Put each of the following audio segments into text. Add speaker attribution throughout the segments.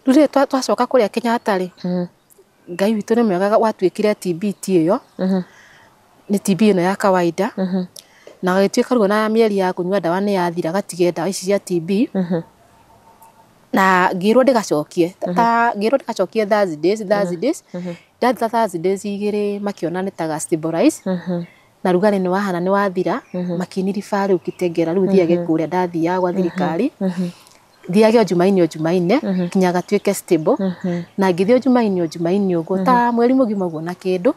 Speaker 1: Rĩu rĩrĩa twacoka kũrĩa Kenyatta rĩ, Ngai witũ nĩ mwega, gwatuĩkire TB ti ĩyo, nĩ TB ĩno ya kawaida, na gagĩtuĩka rĩu ona mĩeri ya kũnyua ndawa nĩ yathira, gatige ndawa ici cia TB. Na ngĩrwo ndĩgacokie, ta ngĩrwo ndĩgacokie Thursdays. Ndathi ta Thursdays 2, makĩona nĩ ta stabilize na rugarĩ nĩ wahana nĩ wathira, makĩniriba rĩu Kitengela, rĩu thiage kũrĩa ndathiaga gwa thirikari, thiage o Jumaine o Jumaine nginya gatuĩke stable. Na ngĩthiĩ o Jumaine o Jumaine ũguo ta mweri mũgima ũguo na kĩndũ,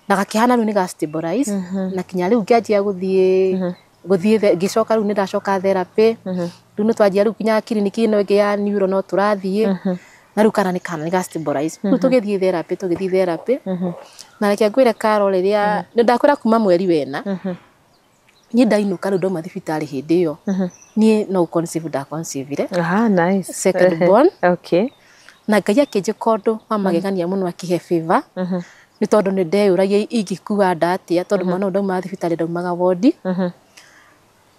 Speaker 1: na gakĩhana rĩu nĩ ga stabilize, na kinya rĩu ngĩanjia gũthiĩ ngĩcoka rĩu nĩ ndacoka therapy. Rĩu nĩ twanjia rĩu kinya kiriniki ĩno ĩngĩ ya neuro no tũrathiĩ, na rĩu kana nĩ ga stabilize. Rĩu tũgĩthiĩ therapy, na reke ngwĩre Karo, rĩrĩa nĩ ndakwĩra kuma mweri wena niĩ ndainũka, rĩu ndauma thibitarĩ, hĩndĩ ĩyo niĩ no conceive ndaconceive.
Speaker 2: Ah, nice.
Speaker 1: Second born. Na Ngai akĩnjĩka ũndũ wa magegania mũno, akĩhe favor, nĩ tondũ nĩ ndeyũragia ingĩkua nda atĩa, tondũ mwana ũyũ ndaumaga thibitarĩ, ndaumaga wondi.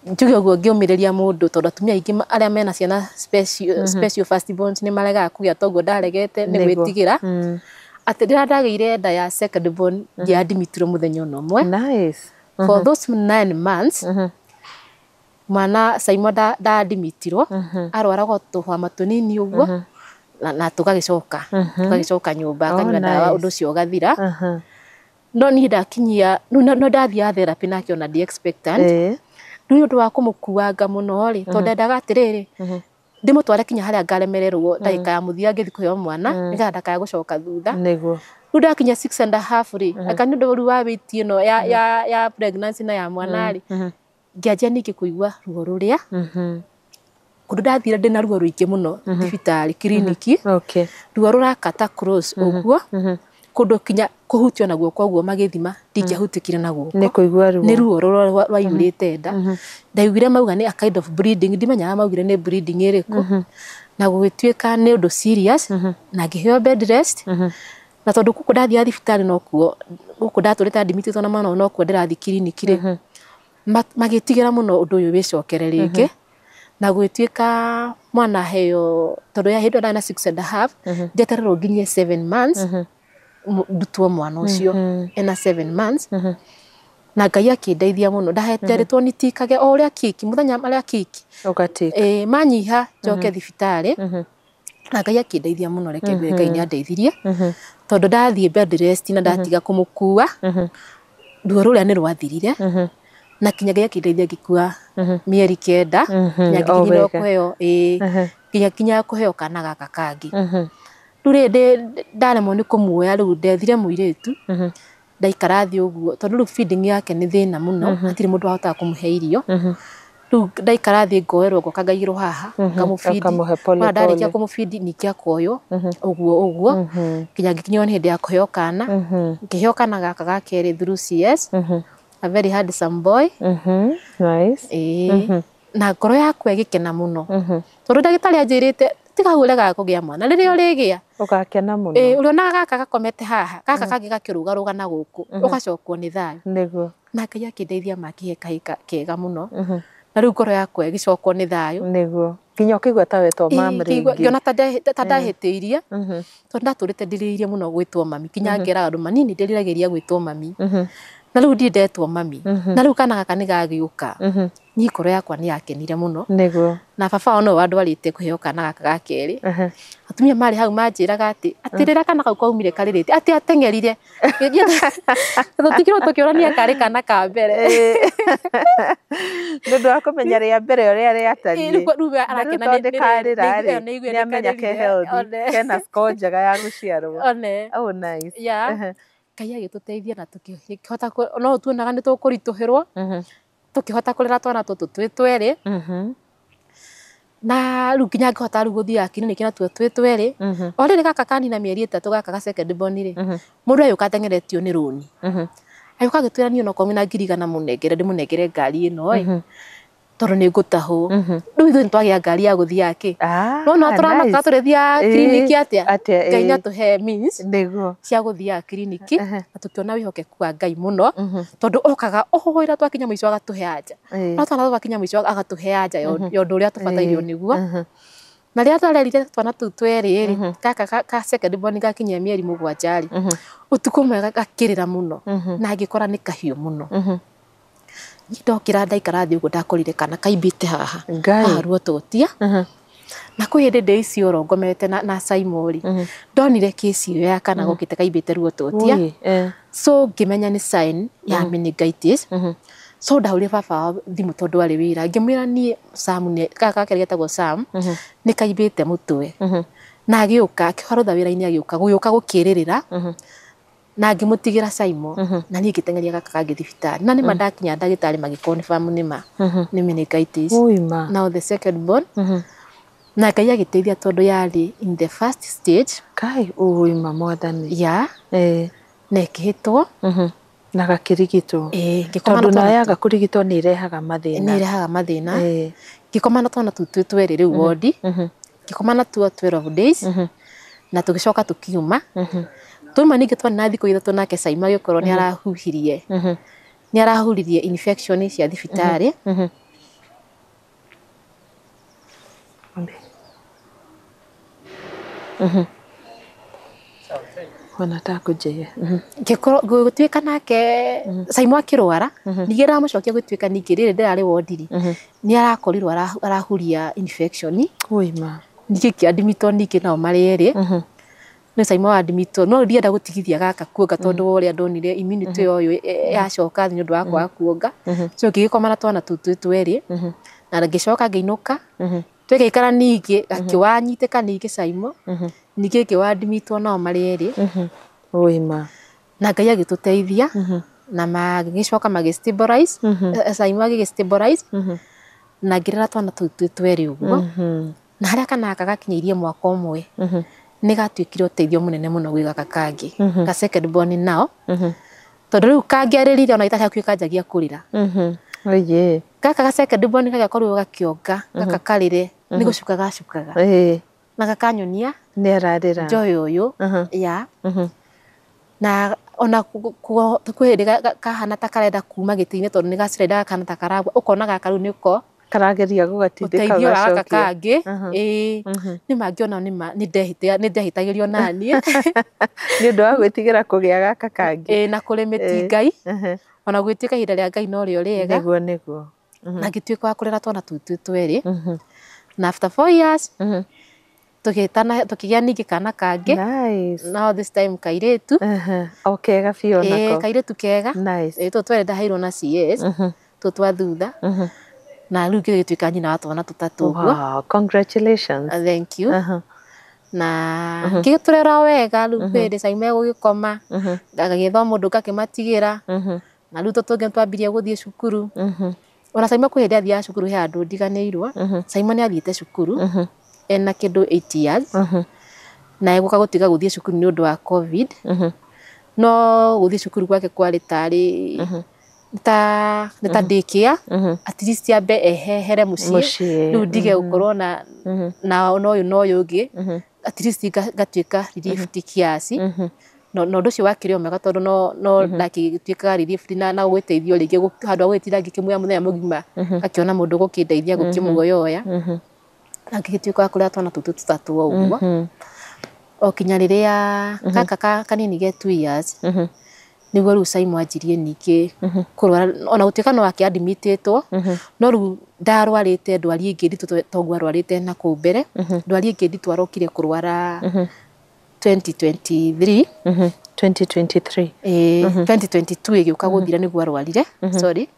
Speaker 1: Njuge ũguo ngĩũmĩrĩria mũndũ, tondũ atumia aingĩ arĩa mena ciana special, special first borns nĩ maregaga kũgĩa, toguo ndaregete nĩ gwĩtigĩra atĩ rĩrĩa ndagĩire nda ya second born, ndiadimitirwo mũthenya ona ũmwe. For those 9 months mwana Saimo ndaadimitirwo, arwaraga o tũhoma tũnini ũguo na tũgagĩcoka nyũmba, akanyua ndawa, ũndũ ũcio ũgathira. No niĩ ndakinyia no ndathiaga therapy nake ona ndi expectant. Rĩu nĩ ũndũ wa kũmũkuanga mũno rĩ, tondũ ndendaga atĩrĩrĩ, ndĩmũtware kinya harĩa ngaremererwo ndagĩka ya mũthia ngĩthiĩ kũheo mwana, nĩgetha ndakae gũcoka thutha. Rĩu ndakinya 6½ rĩ, aka nĩ ũndũ rĩu wa weight ĩno ya pregnancy na ya mwana rĩ, ngĩanjia ningĩ kũigua ruo rũrĩa kũndũ ndathire ndĩna ruo rũingĩ mũno thibitarĩ kiriniki. Ruo rũrakata cross ũguo, kũndũ kinya kũhutio na guoko ũguo magĩthima ndingĩahutĩkire na guoko.
Speaker 2: Nĩ kũigua ruo.
Speaker 1: Nĩ ruo rũrĩa rwaiyũrĩte nda. Ndaiguire mauga nĩ a kind of bleeding, ndimenyaga maugire nĩ bleeding ĩrĩkũ, na gũgĩtuĩka nĩ ũndũ serious, na ngĩheo bed rest. Na tondũ gũkũ ndathiaga thibitarĩ nokuo gũkũ ndatũrĩte admitted na mwana ũyũ, nokuo ndĩrathiĩ kiriniki rĩ, magĩtigĩra mũno ũndũ ũyũ wĩcokere rĩngĩ, na gũgĩtuĩka mwana aheo, tondũ ya hĩndĩ ĩyo ndarĩ na 6½, njetererwo nginyie 7 months ndutwo mwana ũcio ena 7 months. Na Ngai akĩndeithia mũno, ndaheterĩtwo nitikage o ũrĩa kiki mũthenya marĩa kiki
Speaker 2: Ũgatĩka.
Speaker 1: Ĩ manyiha njoke thibitarĩ, na Ngai akĩndeithia mũno. Reke ngwĩre, Ngai nĩ andeithirie, tondũ ndathiĩ bed rest na ndatiga kũmũkua, ruo rũrĩa nĩ rwathirire, na kinya Ngai akĩndeithia ngĩkua mĩeri 9 nginya
Speaker 2: O
Speaker 1: ngĩkinyĩrwo
Speaker 2: wega.
Speaker 1: kũheo, ĩ, nginya kũheo kana gaka kangĩ. Rĩu rĩ ndaremwo nĩ kũmuoya, rĩu ndethire mũirĩtu, ndaikara thĩ ũguo, tondũ rĩu feeding yake nĩ thĩna mũno, hatirĩ mũndũ wahotaga kũmũhe irio. Rĩu ndaikara thĩ ngoerwo, ngoka ngaigĩrwo haha, ngamũbindi.
Speaker 2: Ũkamũhe pole
Speaker 1: Mwana ndarĩkia
Speaker 2: pole.
Speaker 1: kũmũbindi ningĩ akoywo ũguo ũguo nginya ngĩkinywo nĩ hĩndĩ ya kũheo kana. Ngĩheo kana gaka ga kerĩ through CS, a very handsome boy.
Speaker 2: Nice.
Speaker 1: Ĩĩ, na ngoro yakwa ĩgĩkena mũno, tondũ ndagĩtarĩ anjĩrĩte tiga hau ũregaga kũgĩa mwana, rĩrĩa ũrĩgĩa
Speaker 2: Ũgakena mũno.
Speaker 1: Ĩĩ, ũrĩonaga gaka gakomete haha, gaka kangĩ gakĩrũgarũga na gũkũ, ũgacokwo nĩ thayũ. Na Ngai akĩndeithia makĩhe kahĩ kega mũno, na rĩu ngoro yakwa ĩgĩcokwo nĩ thayũ.
Speaker 2: Nĩguo. Nginya ũkĩigua ta wetwo mam
Speaker 1: Ĩĩ,
Speaker 2: rĩngĩ.
Speaker 1: Ngĩona ta ndahĩtĩirie, tondũ ndatũrĩte ndĩrĩirie mũno gwĩtwo mami, kinya ngeraga andũ manini ndĩriragĩria gwĩtwo mami, na rĩu ndirĩ ndetwo mami, na rĩu kana gaka nĩ gagĩũka, niĩ ngoro yakwa nĩ yakenire mũno. Na baba wao nowe wandwarĩte kũheo kana gaka ga kerĩ. Atumia marĩ hau manjĩraga atĩ rĩrĩa kana kau kaumire karĩrĩte, atĩ ateng'erire, tũtigirwo tũkĩũrania karĩ kana ka mbere.
Speaker 2: Nĩ ũndũ wa kũmenya rĩa mbere ũrĩa rĩatariĩ.
Speaker 1: Rĩu we
Speaker 2: Na rĩu
Speaker 1: arakena.
Speaker 2: Tondũ karĩra rĩ,
Speaker 1: nĩ
Speaker 2: nĩ amenya ke healthy, kena score njega ya gũciarwo.
Speaker 1: One.
Speaker 2: Oh, nice.
Speaker 1: Ya Ngai agĩtũteithia na tũkĩhota no tuonaga nĩ tũkũritũhĩrwo, tũkĩhota kũrera twana tũtũ twĩ twerĩ, na rĩu nginya ngĩhota rĩu gũthiaga kiriniki natuo twĩ twerĩ. O rĩrĩ gaka kanina mĩeri 3, gaka ga second born rĩ, mũndũ agĩũka ateng'eretio nĩ rũni, agĩũka agĩtwĩra niĩ onokorwo mwĩna 100,000 mũnengere, ndĩmũnengere ngari ĩno ĩ, tondũ nĩ ngũtahwo. Rĩu ithuĩ nĩ twagĩa ngari ya gũthiaga kĩ.
Speaker 2: Ah,
Speaker 1: No no tũramaka
Speaker 2: nice.
Speaker 1: tũrĩthiaga kiriniki atĩa?
Speaker 2: Atĩa,
Speaker 1: Ngai
Speaker 2: ĩĩ.
Speaker 1: nĩ atũhe means cia gũthiaga kiriniki, na tũkĩona wĩhokeku wa Ngai mũno, tondũ okaga ũhũira twakinya mũico agatũhe anja. No twana twakinya mũico agatũhe anja ya ũndũ ũrĩa tũbatairio nĩguo. Na rĩrĩa twarerire twana tũu twerĩ rĩ, gaka ka second born gakinyia mĩeri 7 rĩ, ũtukũ ũmwe gakĩrĩra mũno na ngĩkora nĩ kahiũ mũno. Ndokĩra ndaikara thĩ ũguo ndakorire kana kaimbĩte haha haha ruototia. Na kwĩ hĩndĩ ndĩ Isiolo ngomete na Saimo rĩ, ndonire kĩci ĩyo ya kana gokĩte kaimbĩte ruototia. So ngĩmenya nĩ sign ya meningitis. So ndahũrire baba wa thimũ tondũ arĩ wĩra, ngĩmwĩra niĩ Sam nĩ gaka kerĩ getagwo Sam nĩ kaimbĩte mũtwe. Na agĩũka akĩharũtha wĩra-inĩ, agĩũka gũgĩũka gũkĩrĩrĩra na ngĩmũtigĩra Saimo, na niĩ ngĩteng'eria gaka kangĩ thibitarĩ. Na nĩma ndakinya ndagĩtarĩ magĩconfirm nĩma nĩ meningitis. Now the second born, na Ngai agĩteithia tondũ yarĩ in the first stage.
Speaker 2: Kai ũima mwathani.
Speaker 1: Ya na ĩkĩhĩtwo.
Speaker 2: Na gakĩrigitwo.
Speaker 1: Tondũ
Speaker 2: na yaga kũrigitwo nĩ irehaga mathĩna.
Speaker 1: Nĩ irehaga mathĩna. Ngĩkoma na twana tũu twĩ twerĩ rĩu wondi. Ngĩkoma na tuo 12 days. Na tũgĩcoka tũkiuma. Twauma ningĩ twarĩ na thikũ 3 nake Saimo agĩkorwo nĩ arahuhirie. Nĩ arahuririe infection cia thibitarĩ.
Speaker 2: Wanataka kujia.
Speaker 1: Gũtuĩka nake Saimo akĩrwara, ningĩ ndamũcokia gũtuĩka ningĩ rĩrĩ ndĩrarĩ wondi rĩ, nĩ arakorirwo arahuria infection.
Speaker 2: Ũima.
Speaker 1: Ningĩ kĩandimitwo ningĩ nao marĩ erĩ. Nĩ Saimo wandimitwo, no ndienda gũtigithia gaka kuonga tondũ wa ũrĩa ndonire immunity ũyũ yacoka thĩ nĩ ũndũ wa kwaga kuonga. So ngĩgĩkoma na twana tũu twĩ twerĩ. Na ngĩcoka ngĩinũka. Twĩgĩikara ningĩ gakĩwanyitĩka ningĩ Saimo. Ningĩ ngĩwandimitwo nao marĩ erĩ.
Speaker 2: Ũima.
Speaker 1: Na Ngai agĩtũteithia na magĩcoka magĩ stabilize. Saimo agĩgĩ stabilize. Na ngĩrera twana tũu twĩ twerĩ ũguo. Na harĩa kana gaka gakinyĩirie mwaka ũmwe, nĩ gatuĩkire ũteithio mũnene mũno gwĩ gaka kangĩ. Ka second born nao. Tondũ rĩu kangĩarĩrire ona itarĩ hakuhĩ kanjagia kũrĩra.
Speaker 2: Oye.
Speaker 1: Gaka ga second born gagakorirwo gakĩonga, gaka karĩre, nĩ gũcuka gacukaga. Na gakanyonia
Speaker 2: nĩ ararĩra.
Speaker 1: Njoĩ ũyũ. Ya. Na ona kwĩ hĩndĩ kahana ta karenda kuma gĩtĩ-inĩ tondũ nĩ gacirendaga kahana ta karagwa, ũkona gaka rĩu nĩko
Speaker 2: karageria gũgatindĩka
Speaker 1: ũteithio wa gaka kangĩ. Nĩ mangĩona nĩ ndehĩtagĩrio naniĩ.
Speaker 2: Nĩ ũndũ wa gwĩtigĩra kũgĩa gaka kangĩ.
Speaker 1: Na kũrĩ mĩti Ngai. Ona gwĩtuĩka ihinda rĩa Ngai no rĩo rĩega.
Speaker 2: Nĩguo nĩguo.
Speaker 1: Na ngĩtuĩka wa kũrera twana tũu twĩ twerĩ. Na after 4 years tũkĩgĩa ningĩ kana kangĩ.
Speaker 2: Nice.
Speaker 1: Now this time kairĩtu.
Speaker 2: O kega biũ onako.
Speaker 1: Kairĩtu kega.
Speaker 2: Nice.
Speaker 1: Tũtũ twerĩ ndaheirwo na CS. Tũtũ twa thutha. Na rĩu ngĩgĩtuĩka nyina wa twana tũtatũ ũguo.
Speaker 2: Wow, congratulations.
Speaker 1: Thank you. Na ngĩgĩtũrera wega rĩu kwĩ hĩndĩ Saimo egũgĩkoma, agagĩetha mũndũ ngakĩmatigĩra. Na rĩu tũtũ tũngĩ twambirie gũthiĩ cukuru. Ona Saimo kwĩ hĩndĩ athiaga cukuru he handũ ndiganĩirwo. Saimo nĩ athiĩte cukuru ena kĩndũ 8 years. Na egũka gũtiga gũthiĩ cukuru nĩ ũndũ wa COVID. No gũthiĩ cukuru gwake kwarĩ tarĩ ta nĩ ta daycare. At least ambe ehehere mũciĩ. Rĩu ndige gũkorwo na na ũyũ na ũyũ ũngĩ. At least ngatuĩka relief kiasi. No ũndũ ũcio wakĩrĩ o mwega tondũ no ndakĩtuĩkaga relief na gwĩteithio rĩngĩ handũ ha gwĩtinda ngĩkĩmuoya mũthenya mũgima akĩona mũndũ gũkĩndeithia gũkĩmuoyoya. Na ngĩgĩtuĩka wa kũrera twana tũtũ tũtatũ o ũguo. O kinya rĩrĩa gaka kanini ge 2 years, nĩguo rĩu Saimo anjirie ningĩ kũrwara. Ona gũtuĩka no akĩadmitĩtwo, no rĩu ndarwarĩte ndwari ĩngĩ nditũ toguo arwarĩte na kũu mbere. Ndwari ĩngĩ nditũ arokire kũrwara 2023.
Speaker 2: 2023.
Speaker 1: 2022 ĩgĩũka gũthira nĩguo arwarire. Sorry.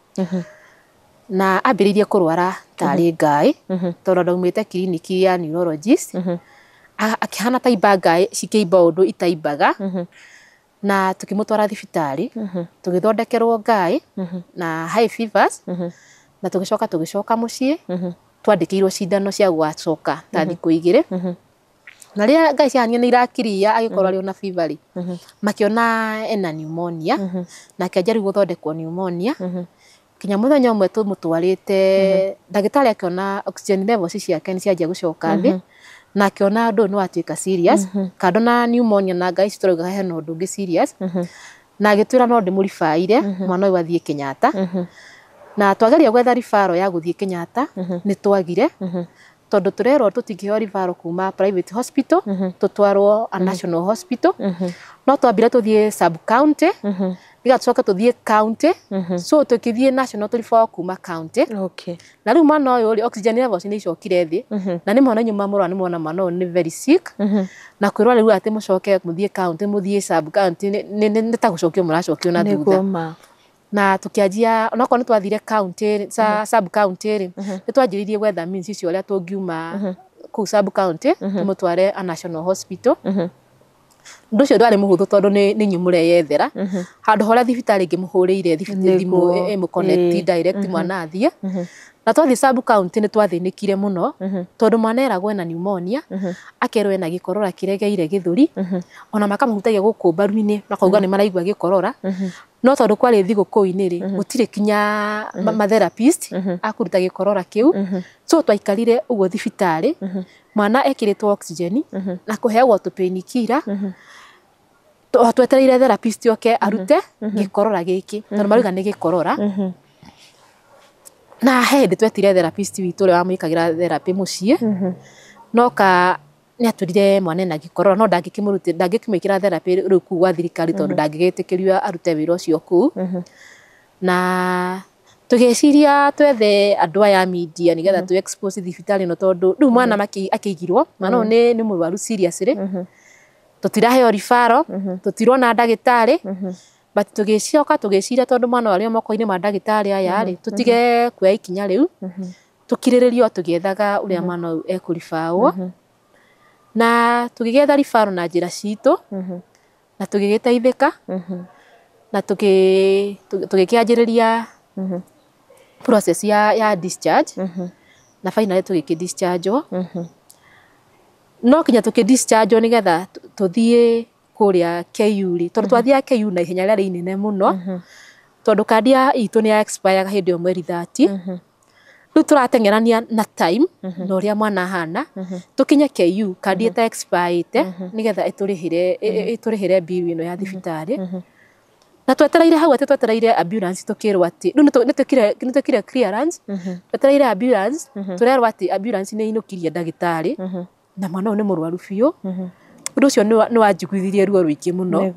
Speaker 1: Na ambĩrĩirie kũrwara tarĩ ngaĩ, tondũ ndaumĩte kiriniki ya neurologist. Akĩhana ta imba ngaĩ cikĩimba ũndũ itaimbaga. Na tũkĩmũtwara thibitarĩ, tũgĩthondekerwo ngaĩ na high fevers, na tũgĩcoka tũgĩcoka mũciĩ, twandĩkĩirwo cindano cia gũgacoka ta thikũ 2. Na rĩrĩa ngai ciahania nĩ irakiria agĩkorwo arĩ ona fever rĩ, makĩona ena pneumonia, na akĩanjia rĩu gũthondekwo pneumonia. Kinya mũthenya ũmwe tũmũtwarĩte ndagĩtarĩ akĩona oxygen levels ciake nĩ cianjia gũcoka thĩ, na akĩona ũndũ ũyũ nĩ watuĩka serious. Kando na pneumonia na ngai ici tũrauga hena ũndũ ũngĩ serious. Na agĩtwĩra no ndĩmũribaire mwana ũyũ athiĩ Kenyatta. Na twageria gwetha referral ya gũthiĩ Kenyatta, nĩ twagire. Tondũ tũrerwo tũtingĩheo referral kuma private hospital, tũtwarwo a national hospital. No twambire tũthiĩ sub county, nĩgetha tũcoke tũthiĩ county. So tũkĩthiĩ national tũribao kuma county. Na rĩu mwana ũyũ rĩ, oxygen levels nĩ icokire thĩ, na nĩ mwana inyuĩ mamũrora nĩ mwona mwana ũyũ nĩ very sick. Na kwĩrwo rĩu atĩ mũcoke mũthiĩ county, mũthiĩ sub county, nĩ ta gũcokio mũracokio na thutha. Na tũkĩanjia, onakorwo nĩ twathire county, sub county rĩ, nĩ twanjĩrĩirie gwetha means icio ũrĩa tũngiuma kũu sub county tũmũtware a national hospital. Ũndũ ũcio ndwarĩ mũhũthũ tondũ nĩ inyuĩ mũreyethera handũ harĩa thibitarĩ ĩngĩmũhũrĩire thimũ ĩmũ connect direct mwana athiĩ. Na twathiĩ sub county nĩ twathĩnĩkire mũno tondũ mwana eragwo ena pneumonia, akerwo ena gĩkorora kĩregeire gĩthũri, ona makamũhutagia gũkũ mbaru-inĩ makauga nĩ maraigua gĩkorora. No tondũ kwarĩ thigũkũ-inĩ rĩ, gũtirĩ kinya ma therapist a kũruta gĩkorora kĩu. So twaikarire ũguo thibitarĩ, mwana ekĩrĩtwo oxygen na kũheagwo tũ painkiller, twetereire therapist oke arute gĩkorora gĩkĩ, tondũ marauga nĩ gĩkorora. Na he hĩndĩ twetire therapist witũ ũrĩa wamwĩkagĩra therapy mũciĩ, no ka nĩ atwĩrire mwana ena gĩkorora, no ndangĩkĩmwĩkĩra therapy rĩu kũu gwa thirikari tondũ ndangĩgĩtĩkĩrio arute wĩra ũcio kũu. Na tũgĩciria twethe andũ aya a media nĩgetha tũ expose thibitarĩ ĩno, tondũ rĩu mwana akĩigirwo, mwana ũyũ nĩ mũrwaru seriously, tũtiraheo referral, tũtirona ndagĩtarĩ. But tũgĩcoka tũgĩciria tondũ mwana ũyũ arĩ o moko-inĩ ma ndagĩtarĩ aya rĩ, tũtige kuoya ikinya rĩu, tũkirĩrĩrio tũgĩethaga ũrĩa mwana ũyũ ekũribawo. Na tũgĩgĩetha referral na njĩra citũ na tũgĩgĩteithĩka na tũgĩkĩanjĩrĩria process ya discharge, na finally tũgĩkĩ discharge. No kinya tũkĩ discharge nĩgetha tũthiĩ kũrĩa KU rĩ, tondũ twathiaga KU na ihenya rĩarĩ inene mũno, tondũ kandi ya itũ nĩ ya expire hĩndĩ ĩyo mweri 30. Rĩu tũrateng'erania na time na ũrĩa mwana ahana, tũkinye KU kandi ĩta expire nĩgetha ĩtũrĩhĩre bill ĩno ya thibitarĩ. Na twetereire hau atĩ twetereire ambulance, tũkĩrwo atĩ rĩu nĩ twĩkire clearance, twetereire ambulance, tũrerwo atĩ ambulance nĩ ĩinũkirie ndagĩtarĩ na mwana ũyũ nĩ mũrwaru biũ. Ũndũ ũcio nĩ wanjiguithirie ruo rũingĩ mũno.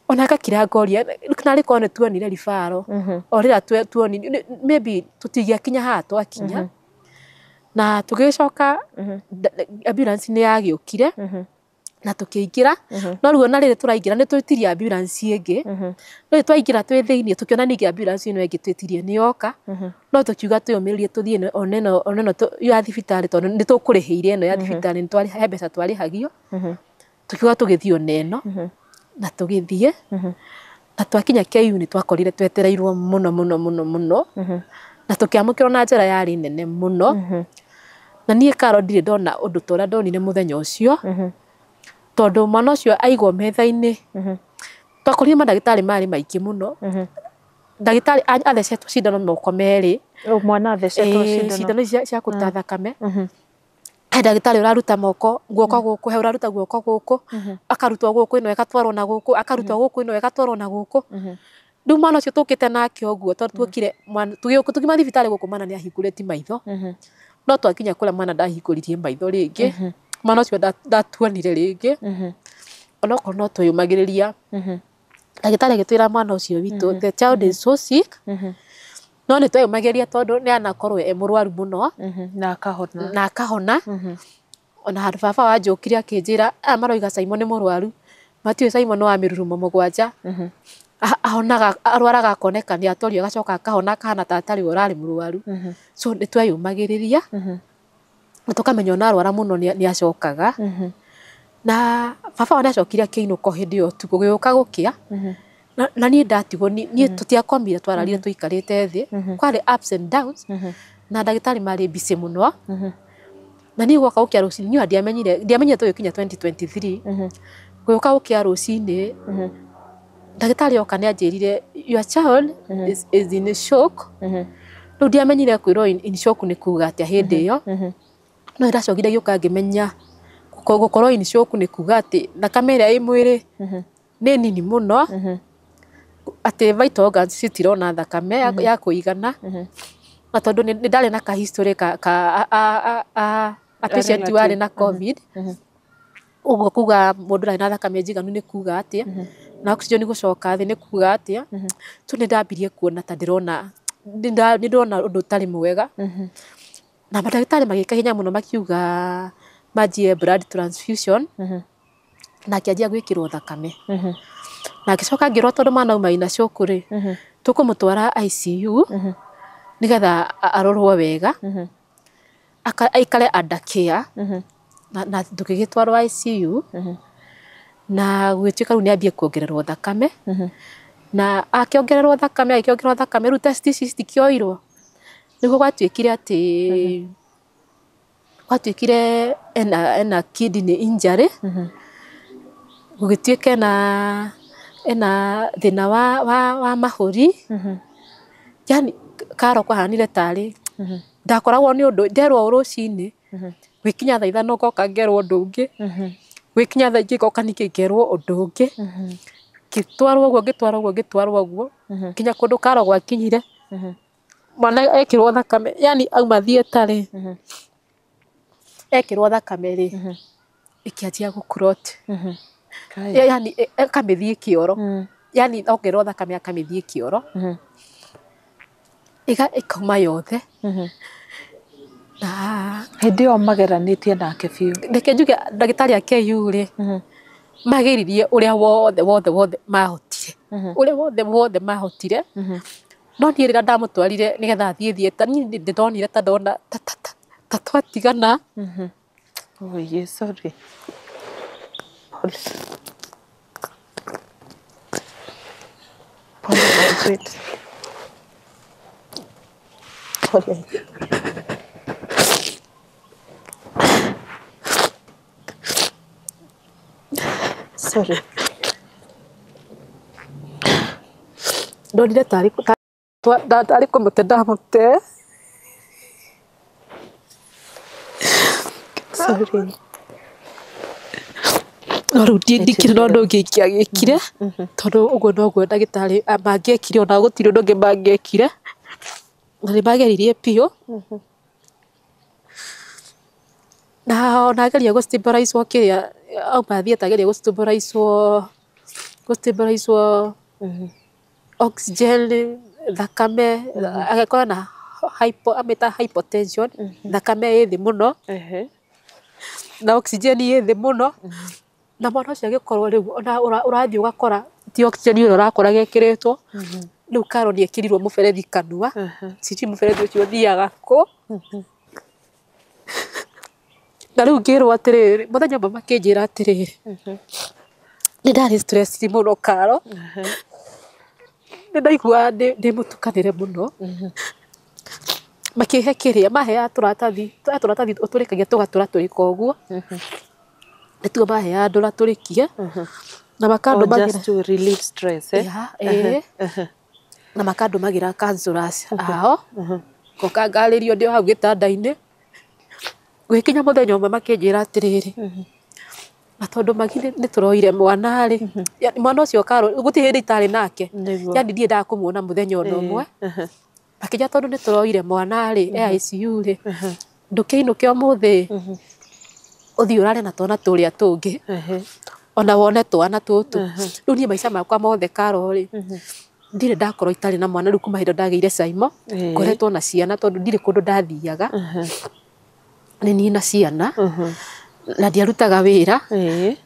Speaker 1: Ona ngakira ngoria narĩ korwo nĩ tuonire referral o rĩrĩa tuonire, maybe tũtingĩakinya haha twakinya. Na tũgĩcoka ambulance nĩ yagĩũkire na tũkĩingĩra. No rĩu ona rĩrĩ tũraingĩra nĩ twĩtirie ambulance ĩngĩ, no rĩu twaingĩra twĩ thĩiniĩ tũkĩona ningĩ ambulance ĩno ĩngĩ twĩtirie nĩ yoka. No tũkiuga twĩyũmĩrĩrie tũthiĩ ona ĩno ya thibitarĩ, tondũ nĩ tũkũrĩhĩire ĩno ya thibitarĩ, nĩ he mbeca twarĩhagio. Tũkiuga tũgĩthiĩ ona ĩno, na tũgĩthiĩ, na twakinya KU nĩ twakorire twetereirwo mũno mũno mũno mũno, na tũkĩamũkĩrwo na njĩra yarĩ nene mũno. Na niĩ Karo ndirĩ ndona ũndũ ta ũrĩa ndonire mũthenya ũcio, tondũ mwana ũcio aigwo metha-inĩ, twakorire mandagĩtarĩ marĩ maingĩ mũno. Ndagĩtarĩ athecetwo cindano moko merĩ.
Speaker 2: Mwana athecetwo cindano?
Speaker 1: Cindano ici cia kũruta thakame. He ndagĩtarĩ ũraruta moko, guoko gũkũ, he ũraruta guoko gũkũ, akarutwo gũkũ, ĩno ĩgatwarwo na gũkũ, akarutwo gũkũ, ĩno ĩgatwarwo na gũkũ. Rĩu mwana ũcio tũkĩte nake ũguo, tondũ tuokire tũkiuma thibitarĩ gũkũ, mwana nĩ ahingũrĩtie maitho. No twakinya kũrĩa mwana ndahingũririe maitho rĩngĩ. Mwana ũcio ndatuonire rĩngĩ, onokorwo no twĩyũmagĩrĩria. Ndagĩtarĩ agĩtwĩra mwana ũcio witũ, the child is so sick. No nĩ tweyũmagĩrĩria tondũ nĩ anakorwo e mũrwaru mũno.
Speaker 2: Na akahona.
Speaker 1: Na akahona. Ona handũ baba wanjũkire akĩnjĩra, aya maroiga Simon nĩ mũrwaru, matiũĩ Simon wa mĩrurumo 7 ahonaga, arwaraga akoneka nĩ atorio, agacoka akahona akahana ta atarĩ we ũrarĩ mũrwaru. So nĩ tweyũmagĩrĩria na tũkamenya ona arwara mũno nĩ acokaga. Na baba wa nĩ acokire akĩinũka hĩndĩ ĩyo ũtukũ gũgĩũka gũkĩa. Na niĩ ndatigwo niĩ tũtiakomire, twararire tũikarĩte thĩ. Kwarĩ ups and downs na ndagĩtarĩ marĩ busy mũno. Na niĩ gwoka gũkĩa rũcinĩ, niĩ ndiamenyire tũgĩkinya 2023. Gũgĩũka gũkĩa rũcinĩ, ndagĩtarĩ oka nĩ anjĩrire, "Your child is in shock." Rĩu ndiamenyire kwĩrwo in shock nĩ kuga atĩa hĩndĩ ĩyo. No ndacokire ngĩũka ngĩmenya gũkorwo in shock nĩ kuga atĩ thakame ĩrĩa ĩ mwĩrĩ nĩ nini mũno, atĩ vital organs citirona thakame ya kũigana. Na tondũ nĩ ndarĩ na ka history ka a patient warĩ na COVID. Ũguo kuga mũndũ ndarĩ na thakame njiganu nĩ kuga atĩa, na oxygen gũcoka thĩ nĩ kuga atĩa. So nĩ ndambirie kuona ta ndĩrona nĩ ndĩrona ũndũ ũtarĩ mwega. Na mandagĩtarĩ magĩka hinya mũno makiuga manjie blood transfusion, na akĩanjia gwĩkĩrwo thakame. Na ngĩcoka ngĩrwo tondũ mwana auma ina shock rĩ, tũkũmũtwara ICU nĩgetha arorwo wega, aikare under care. Na tũgĩgĩtwarwo ICU, na gũgĩtuĩka rĩu nĩ ambie kuongererwo thakame. Na akĩongererwo thakame, agĩkĩongererwo thakame, rĩu test ici citikĩoirwo. Nĩguo gwatuĩkire atĩ gwatuĩkire ena kidney injury, gũgĩtuĩka ena thĩna wa mahũri. Yani karo kwahanire tarĩ ndakoragwo nĩ ũndũ nderwo rũcinĩ gwĩkinya thaa 5 ngoka ngerwo ũndũ ũngĩ, gwĩkinya thaa 2 ngoka ningĩ ngerwo ũndũ ũngĩ, ngĩtwarwo ũguo ngĩtwarwo ũguo ngĩtwarwo ũguo nginya kũndũ karo gwakinyire mwana ekĩrwo thakame, yani auma theatre rĩ, ekĩrwo thakame rĩ, ĩkĩanjia gũ clot, yani ĩkamĩthiĩ kĩoro, yani ongererwo thakame akamĩthiĩ kĩoro, ĩkauma yothe. Na
Speaker 2: hĩndĩ ĩyo mageranĩtie nake biũ.
Speaker 1: Reke njuge ndagĩtarĩ a KU rĩ, mageririe ũrĩa wothe wothe wothe mahotire, ũrĩa wothe wothe mahotire. No niĩ rĩrĩa ndamũtwarire nĩgetha athiĩ theatre, niĩ nĩ ndonire ta ndona ta twatigana.
Speaker 2: Oh, yes, sorry. Pole. Pole, Margaret. Pole. Sorry.
Speaker 1: Ndonire tarĩ tarĩ kũmũte ndamũte.
Speaker 2: Sorry.
Speaker 1: No rĩu ndikĩrĩ na ũndũ ũngĩ ingĩagĩkire, tondũ ũguo noguo ndagĩtarĩ mangĩekire, ona gũtirĩ ũndũ ũngĩ mangĩekire. Na nĩ mageririe biũ. Na ona ageria gũ stabilize kĩrĩa auma theatre, ageria gũ stabilize oxygen, thakame, agakora na hypo, amĩta hypotension, thakame ĩ thĩ mũno, na oxygen ĩ thĩ mũno. Na mwana ũcio agĩkorwo rĩu ona ũrathiĩ ũgakora ti oxygen ĩrĩa ũrakora gekĩrĩtwo. Rĩu Karo nĩ ekĩrirwo mũberethi kanua, sijui mũberethi ũcio ũthiaga kũ. Na rĩu ngĩrwo atĩrĩrĩ, mũthenya ũmwe makĩnjĩra atĩrĩrĩ, nĩ ndarĩ stressed mũno Karo, nĩ ndaiguaga ndĩ mũtukanĩre mũno. Makĩhe kĩrĩa maheaga tũratathi, tũratathi ũtũrĩkagia tũgatũra tũrĩka ũguo, nĩtuo maheaga ndũratũrĩkie, na
Speaker 2: Oh,
Speaker 1: makandũmagĩra
Speaker 2: just to relieve stress, eh?
Speaker 1: Yeah, ĩĩ. Na makandũmagĩra counselors ao, ngoka ngarĩrio ndĩ o hau gĩtanda-inĩ. Gũgĩkinya mũthenya ũmwe makĩnjĩra atĩrĩrĩ, na tondũ magi nĩ tũroire mwana rĩ, yani mwana ũcio Karo gũtirĩ hĩndĩ itarĩ nake, yani ndiendaga kũmuona mũthenya ona ũmwe. Makĩnjĩra tondũ nĩ tũroire mwana rĩ, e ICU rĩ, ndũkĩinũke ũmũthĩ, ũthiĩ ũrare na twana tũrĩa tũngĩ, ona wone twana tũtũ. Rĩu niĩ maica makwa mothe Karo rĩ, ndirĩ ndakorwo itarĩ na mwana. Rĩu kuma hĩndĩ ĩrĩa ndagĩire Saimo, ngoretwo na ciana, tondũ ndirĩ kũndũ ndathiaga, nĩ niĩ na ciana, na ndiarutaga wĩra.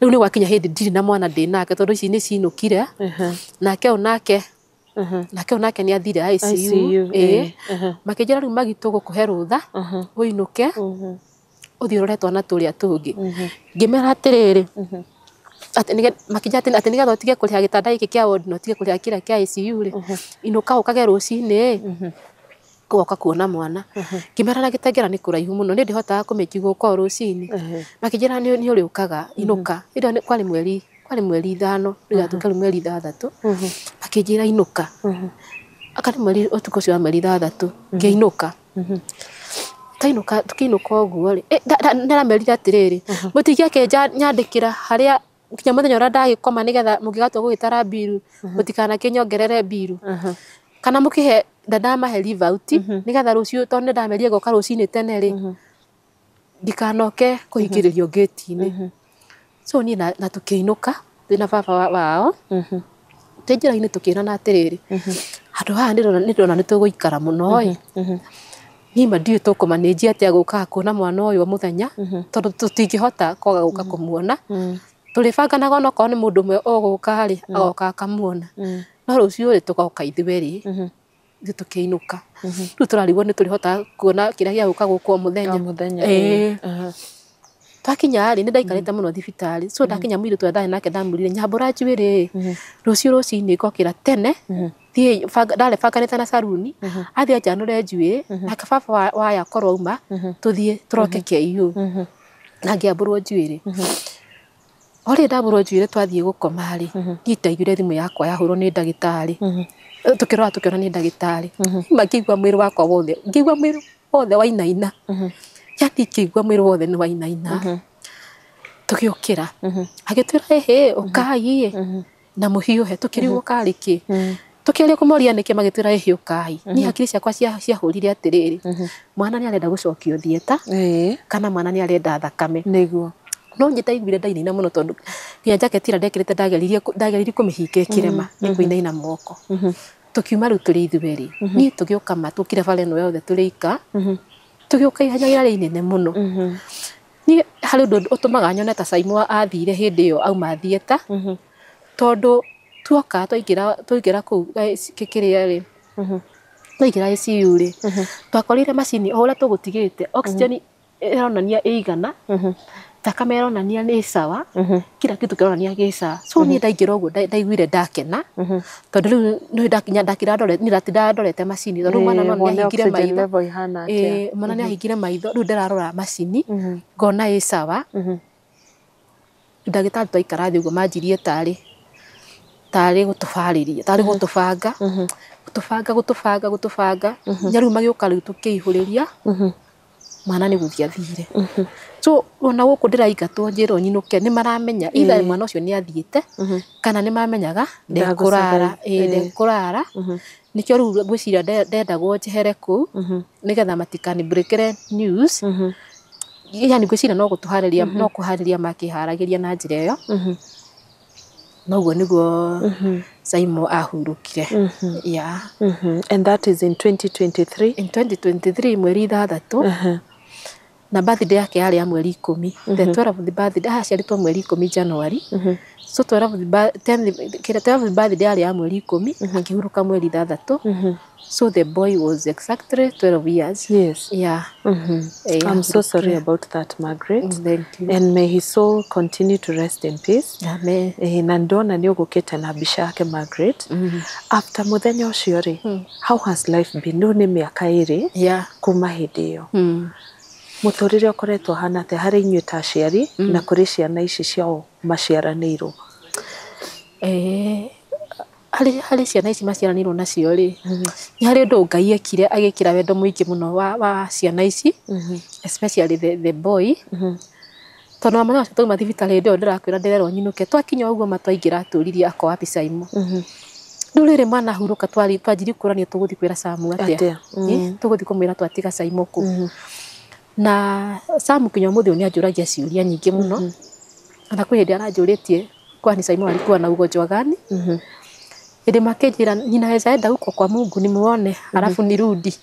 Speaker 1: Rĩu nĩ gwakinya hĩndĩ ndirĩ na mwana ndĩ nake, tondũ ici nĩ cinũkire. Nake ũyũ nake nĩ athire ICU.
Speaker 2: ICU,
Speaker 1: Ĩĩ. Makĩnjĩra rĩu magi tũgũkũhe rũtha ũinũke ũthiĩ ũrore twana tũrĩa tũngĩ. Ngĩmera atĩrĩrĩ, atĩ makĩnjĩra atĩ nĩgetha ũtige kũrĩha gĩtanda gĩkĩ kĩa ward na ũtige kũrĩha kĩrĩa kĩa ICU rĩ, inũka ũkage rũcinĩ ũgoka kuona mwana. Ngĩmera na Gĩtengera nĩ kũraihu mũno, nĩ ndĩhotaga kũmĩki gũka o rũcinĩ. Makĩnjĩra nĩ ũrĩũkaga, inũka. Hĩndĩ ĩyo kwarĩ mweri 5, rĩu yatuĩka rĩu mweri 6. Makĩnjĩra inũka. Aka nĩ mweri ũtukũ ũcio wa mweri 6 ngĩinũka. Twainũka, tũkĩinũka ũguo rĩ, ndĩramerire atĩrĩrĩ, mũtingĩake nyandĩkĩra harĩa nginya mũthenya ũrĩa ndagĩkoma, nĩgetha mũngĩgatua gũgĩtara mbiru mũtikanakĩnyongerere mbiru, kana mũkĩhe ndandamahe leave out, nĩgetha rũciũ, tondũ nĩ ndamerire ngoka rũcinĩ tene rĩ. Ndikanoke kũhingĩrĩrio ngĩti-inĩ. So niĩ na tũkĩinũka twĩna baba wao, twĩ njĩra-inĩ tũkĩrana atĩrĩrĩ, handũ haha nĩndĩrona nĩtũgũikara mũno ĩ, niĩ ma ndiũĩ tũkũmanĩnjia atĩa gũkaga kuona mwana ũyũ o mũthenya, tondũ tũtingĩhota kwaga gũka kũmuona. Tũrĩbanganaga onokorwo nĩ mũndũ ũmwe ũgũka rĩ, agoka akamuona, no rũciũ rĩ tũgoka ithuerĩ. Ithuĩ tũkĩinũka rĩu tũrarigwo nĩ tũrĩhotaga kuona kĩrĩa gĩa gũka gũkũ o mũthenya. Ĩĩ. Twakinya rĩ, nĩ ndaikarĩte mũno thibitarĩ, so ndakinya mũirĩtu ũrĩa ndarĩ nake ndamwĩrire nyambũra njuĩrĩ, rũciũ rũcinĩ ngokĩra tene thiĩ ndarĩ banganĩte na caruni athiĩ anjanũre njuĩrĩ, nake baba waya akorwo auma tũthiĩ tũroke KU na ngĩambũrwo njuĩrĩ. O rĩrĩ ndambũrwo njuĩrĩ twathiĩ gũkoma rĩ, niĩ ndaiguire thimũ yakwa yahũrwo nĩ ndagĩtarĩ. Tũkĩrora tũkĩona nĩ ndagĩtarĩ. Ma ngĩigua mwĩrĩ wakwa wothe, ngĩigua mwĩrĩ wothe wainaina. Yani ngĩigua mwĩrĩ wothe nĩ wainaina. Tũgĩũkĩra. Agĩtwĩra ĩhĩ, ũkai ĩ, na mũhiũhe. Tũkĩrigwo karĩ kĩ. Tũkĩaria kũmoria nĩkĩ magĩtwĩra ĩhĩ ũkai. Niĩ hakiri ciakwa ciahũrire atĩrĩrĩ, mwana nĩ arenda gũcokio theatre kana mwana nĩ arenda thakame.
Speaker 2: Nĩguo.
Speaker 1: No niĩ ndaiguire ndainaina mũno tondũ nginya jaketi ĩrĩa ndekĩrĩte ndageririe kũmĩhinga ĩkĩrema nĩ kũinaina moko. Tũkiuma rĩu tũrĩ ithuerĩ. Niĩ tũgĩũka ma tũkire bara ĩno yothe tũrĩ ika. Tũgĩũka ihenya rĩarĩ inene mũno. Niĩ harĩ ũndũ ũtũmaga nyone ta Saimo athire hĩndĩ ĩyo auma theatre, tondũ tuoka twaingĩra kũu kĩrĩa rĩ, twaingĩra ICU rĩ, twakorire macini o ũrĩa tũgũtigĩte, oxygen ĩronania ĩigana, thakame ĩronania nĩ sawa, kila kitu kĩronania gĩ sawa. So niĩ ndaingĩra ũguo ndaiguire ndakena, tondũ rĩu nĩ ndakinya ndakira ndorete, niĩ ndatindaga ndorete macini, tondũ mwana no nĩ ahingire maitho. Mwana nĩ ahingire maitho, rĩu ndĩrarora macini, ngona ĩ sawa. Ndagĩtarĩ twaikara thĩ ũguo manjirie tarĩ gũtũbarĩria, tarĩ gũtũbanga, gũtũbanga, gũtũbanga, gũtũbanga. Nginya rĩu magĩũka rĩu tũkĩihũrĩria, mwana nĩ gũthiĩ athire. So ona gũkũ ndĩraingatwo njĩrwo nyinũke, nĩ maramenya either mwana ũcio nĩ athiĩte kana nĩ mamenyaga ndekũrara, ndekũrara. Nĩkĩo rĩu ngwĩciria ndendagwo njehere kũu nĩgetha matikanibreakĩre news. Yani ngwĩciria no gũtũharĩria, no kũharĩria makĩharagĩria na njĩra ĩyo. Noguo nĩguo Saimo ahurũkire. Yeah.
Speaker 2: And that is in 2023?
Speaker 1: In 2023 mweri 6. Na birthday yake yarĩ ya mweri 10. The 12th birthday, aciarĩtwo mweri 10 January. So 12th birthday yarĩ ya mweri 10, akĩhurũka mweri 6. So the boy was exactly 12 years.
Speaker 2: Yes.
Speaker 1: Yeah.
Speaker 2: I'm so sorry about that, Margaret.
Speaker 1: Thank you.
Speaker 2: And may his soul continue to rest in peace.
Speaker 1: Amen.
Speaker 2: Na ndona nĩ ũgũkĩte na mbica yake, Margaret. After mũthenya ũcio rĩ, how has life been? Rĩu nĩ mĩaka 2 kuma hĩndĩ ĩyo. Mũtũrĩre ũkoretwo ũhana atĩa harĩ inyuĩ ta aciari na kũrĩ ciana ici ciao maciaranĩirwo?
Speaker 1: Harĩ ciana ici maciaranĩirwo nacio rĩ, nĩ harĩ ũndũ Ngai ekire agĩkĩra wendo mũingĩ mũno wa ciana ici, especially the boy. Tondũ wa mwana ũcio twauma thibitarĩ hĩndĩ ĩyo ndĩrakwĩra ndĩrerwo nyinũke, twakinya ũguo ma twaingĩra atũririe ako wapi Saimo. Rĩu rĩrĩ mwana ahurũka twanjirie kũrania tũgũthiĩ kwĩra Samu atĩa, tũgũthiĩ kũmwĩra twatiga Saimo kũ. Na Samu kinya ũmũthĩ ũyũ nĩ anjũragia ciũria nyingĩ mũno. Ona kwĩ hĩndĩ aranjũrĩtie kwani Saimo alikuwa na ugonjwa gani. Hĩndĩ makĩnjĩra ninaweza enda huko kwa Mungu nimuone alafu nirudi.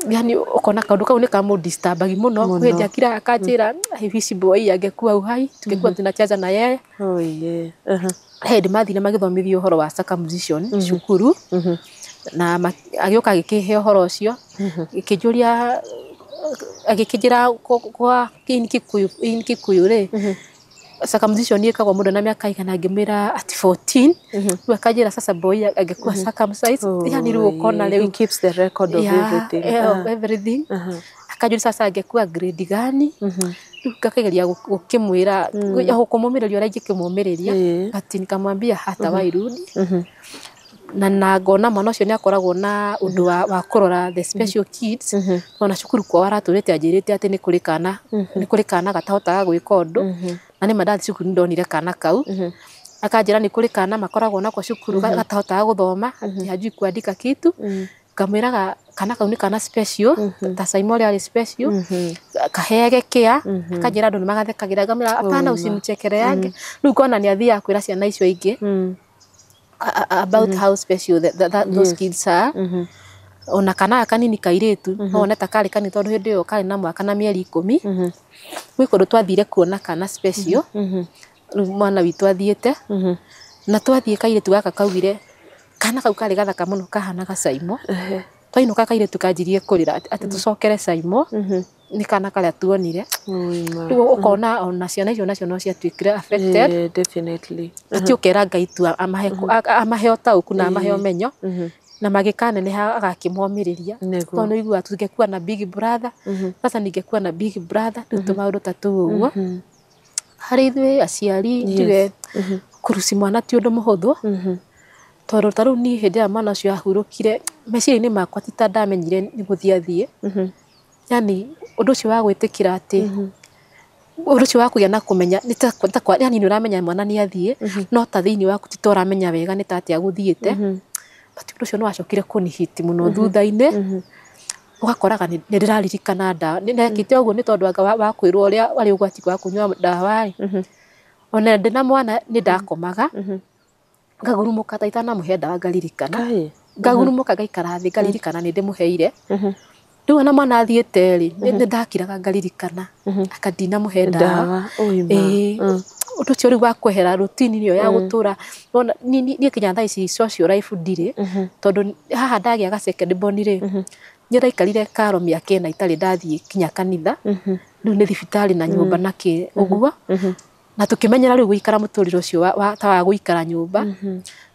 Speaker 1: Yani ukona kaundu kau nĩ kamũdisturbagi mũno. Kwĩ hĩndĩ akira akanjĩra I wish boy angekuwa uhai tungekuwa tunacheza na yeye. Hĩndĩ mathire magĩthomithio ũhoro wa circumcision cukuru, na agĩũka agĩkĩhe ũhoro ũcio, gĩkĩnjũria agĩkĩnjĩra kwa in Kikuyu rĩ, circumcision ĩkagwo mũndũ na mĩaka igana, ngĩmwĩra ati 14. Rĩu akanjĩra sasa boy angĩkuwa circumcised, yani rĩu ũkona rĩu
Speaker 2: he keeps the record of everything.
Speaker 1: Everything. Akanjũria sasa angĩkuwa grade gani. Rĩu ngakĩgeria gũkĩmwĩra kũmũmĩrĩria ũrĩa ingĩkĩmũmĩrĩria, but nikamwambia hatawahi rudi. Na ngona mwana ũcio nĩ akoragwo na ũndũ wa kũrora the special kids. Ona cukuru kwao aratũrĩte anjĩrĩte atĩ nĩ kũrĩ kana gatahotaga gwĩka ũndũ. Na nĩ ma ndathiĩ cukuru nĩ ndonire kana kau. Akanjĩra nĩ kũrĩ kana makoragwo nako cukuru gatahotaga gũthoma, ati hajui kuandika kitu. Ngamwĩraga Kana kau nĩ kana special ta Simon ũrĩa arĩ special, kaheage kĩa, akanjĩra andũ nĩ magathekagĩra, ngamwĩra hapana, usimchekeleage. Rĩu ngona nĩ athiaga kwĩra ciana icio ingĩ about how special those kids are. Ona kana gaka kanini kairĩtu no wone ta karĩ kanini, tondũ hĩndĩ ĩyo karĩ na mwaka na mĩeri 10. Gwĩ kũndũ twathire kuona kana special, rĩu mwana witũ athiĩte na twathiĩ, kairĩtu gaka kaugire kana kau karĩ gathaka mũno, kahanaga Saimo. Twainũka kairĩtu kanjirie kũrĩra atĩ tũcokere Saimo, nĩ kana karĩa tuonire. Rĩu ũkona ona ciana icio nacio no ciatuĩkire affected.
Speaker 2: Yeah, definitely.
Speaker 1: Ati ũkera Ngai tu amahe ũtaũku na amahe ũmenyo, na magĩkaneneha agakĩmomĩrĩria, tondũ nĩ ũiguaga tungekuwa na big brother, sasa ningekuwa na big brother. Rĩu tũmaũndũ ta tũu ũguo harĩ ithuĩ aciari, njuge kũruci mwana ti ũndũ mũhũthũ, tondũ ta rĩu niĩ hĩndĩ ĩrĩa mwana ũcio ahurũkire, meciria-inĩ makwa ti ta ndamenyire nĩ gũthiĩ athiĩ. Yani ũndũ ũcio wa gwĩtĩkĩra atĩ ũndũ ũcio wa kũgĩa na kũmenya nĩ ta yani nĩ ũramenya mwana nĩ athiĩ, no ta thĩinĩ waku ti ta ũramenya wega nĩ ta atĩa gũthiĩte. But ũndũ ũcio nĩ wacokire kũnihiti mũno thutha-inĩ, ũgakoraga nĩ ndĩraririkana ndawa nekĩte ũguo, nĩ tondũ anga wa kwĩrwo ũrĩa warĩ ũgwati wa kũnyua ndawa rĩ. Ona ndĩna mwana nĩ ndakomaga ngagurumũka ta itanamũhe ndawa, ngaririkana, ngagurumũka ngaikara thĩ ngaririkana nĩ ndĩmũheire. Rĩu ona mwana athiĩte rĩ, nĩ ndakiraga ngaririkana aka ndinamũhe ndawa. Ũndũ ũcio rĩu wa kwehera routine ĩyo ya gũtũra, wona niĩ kinya thaa ici social life ndirĩ, tondũ haha ndagĩa ga second born rĩ, nĩ ndaikarire karo mĩaka 4 itarĩ ndathiĩ kinya kanitha. Rĩu nĩ thibitarĩ na nyũmba na kĩ ũguo, na tũkĩmenyera rĩu gũikara mũtũrĩre ũcio ta wa gũikara nyũmba,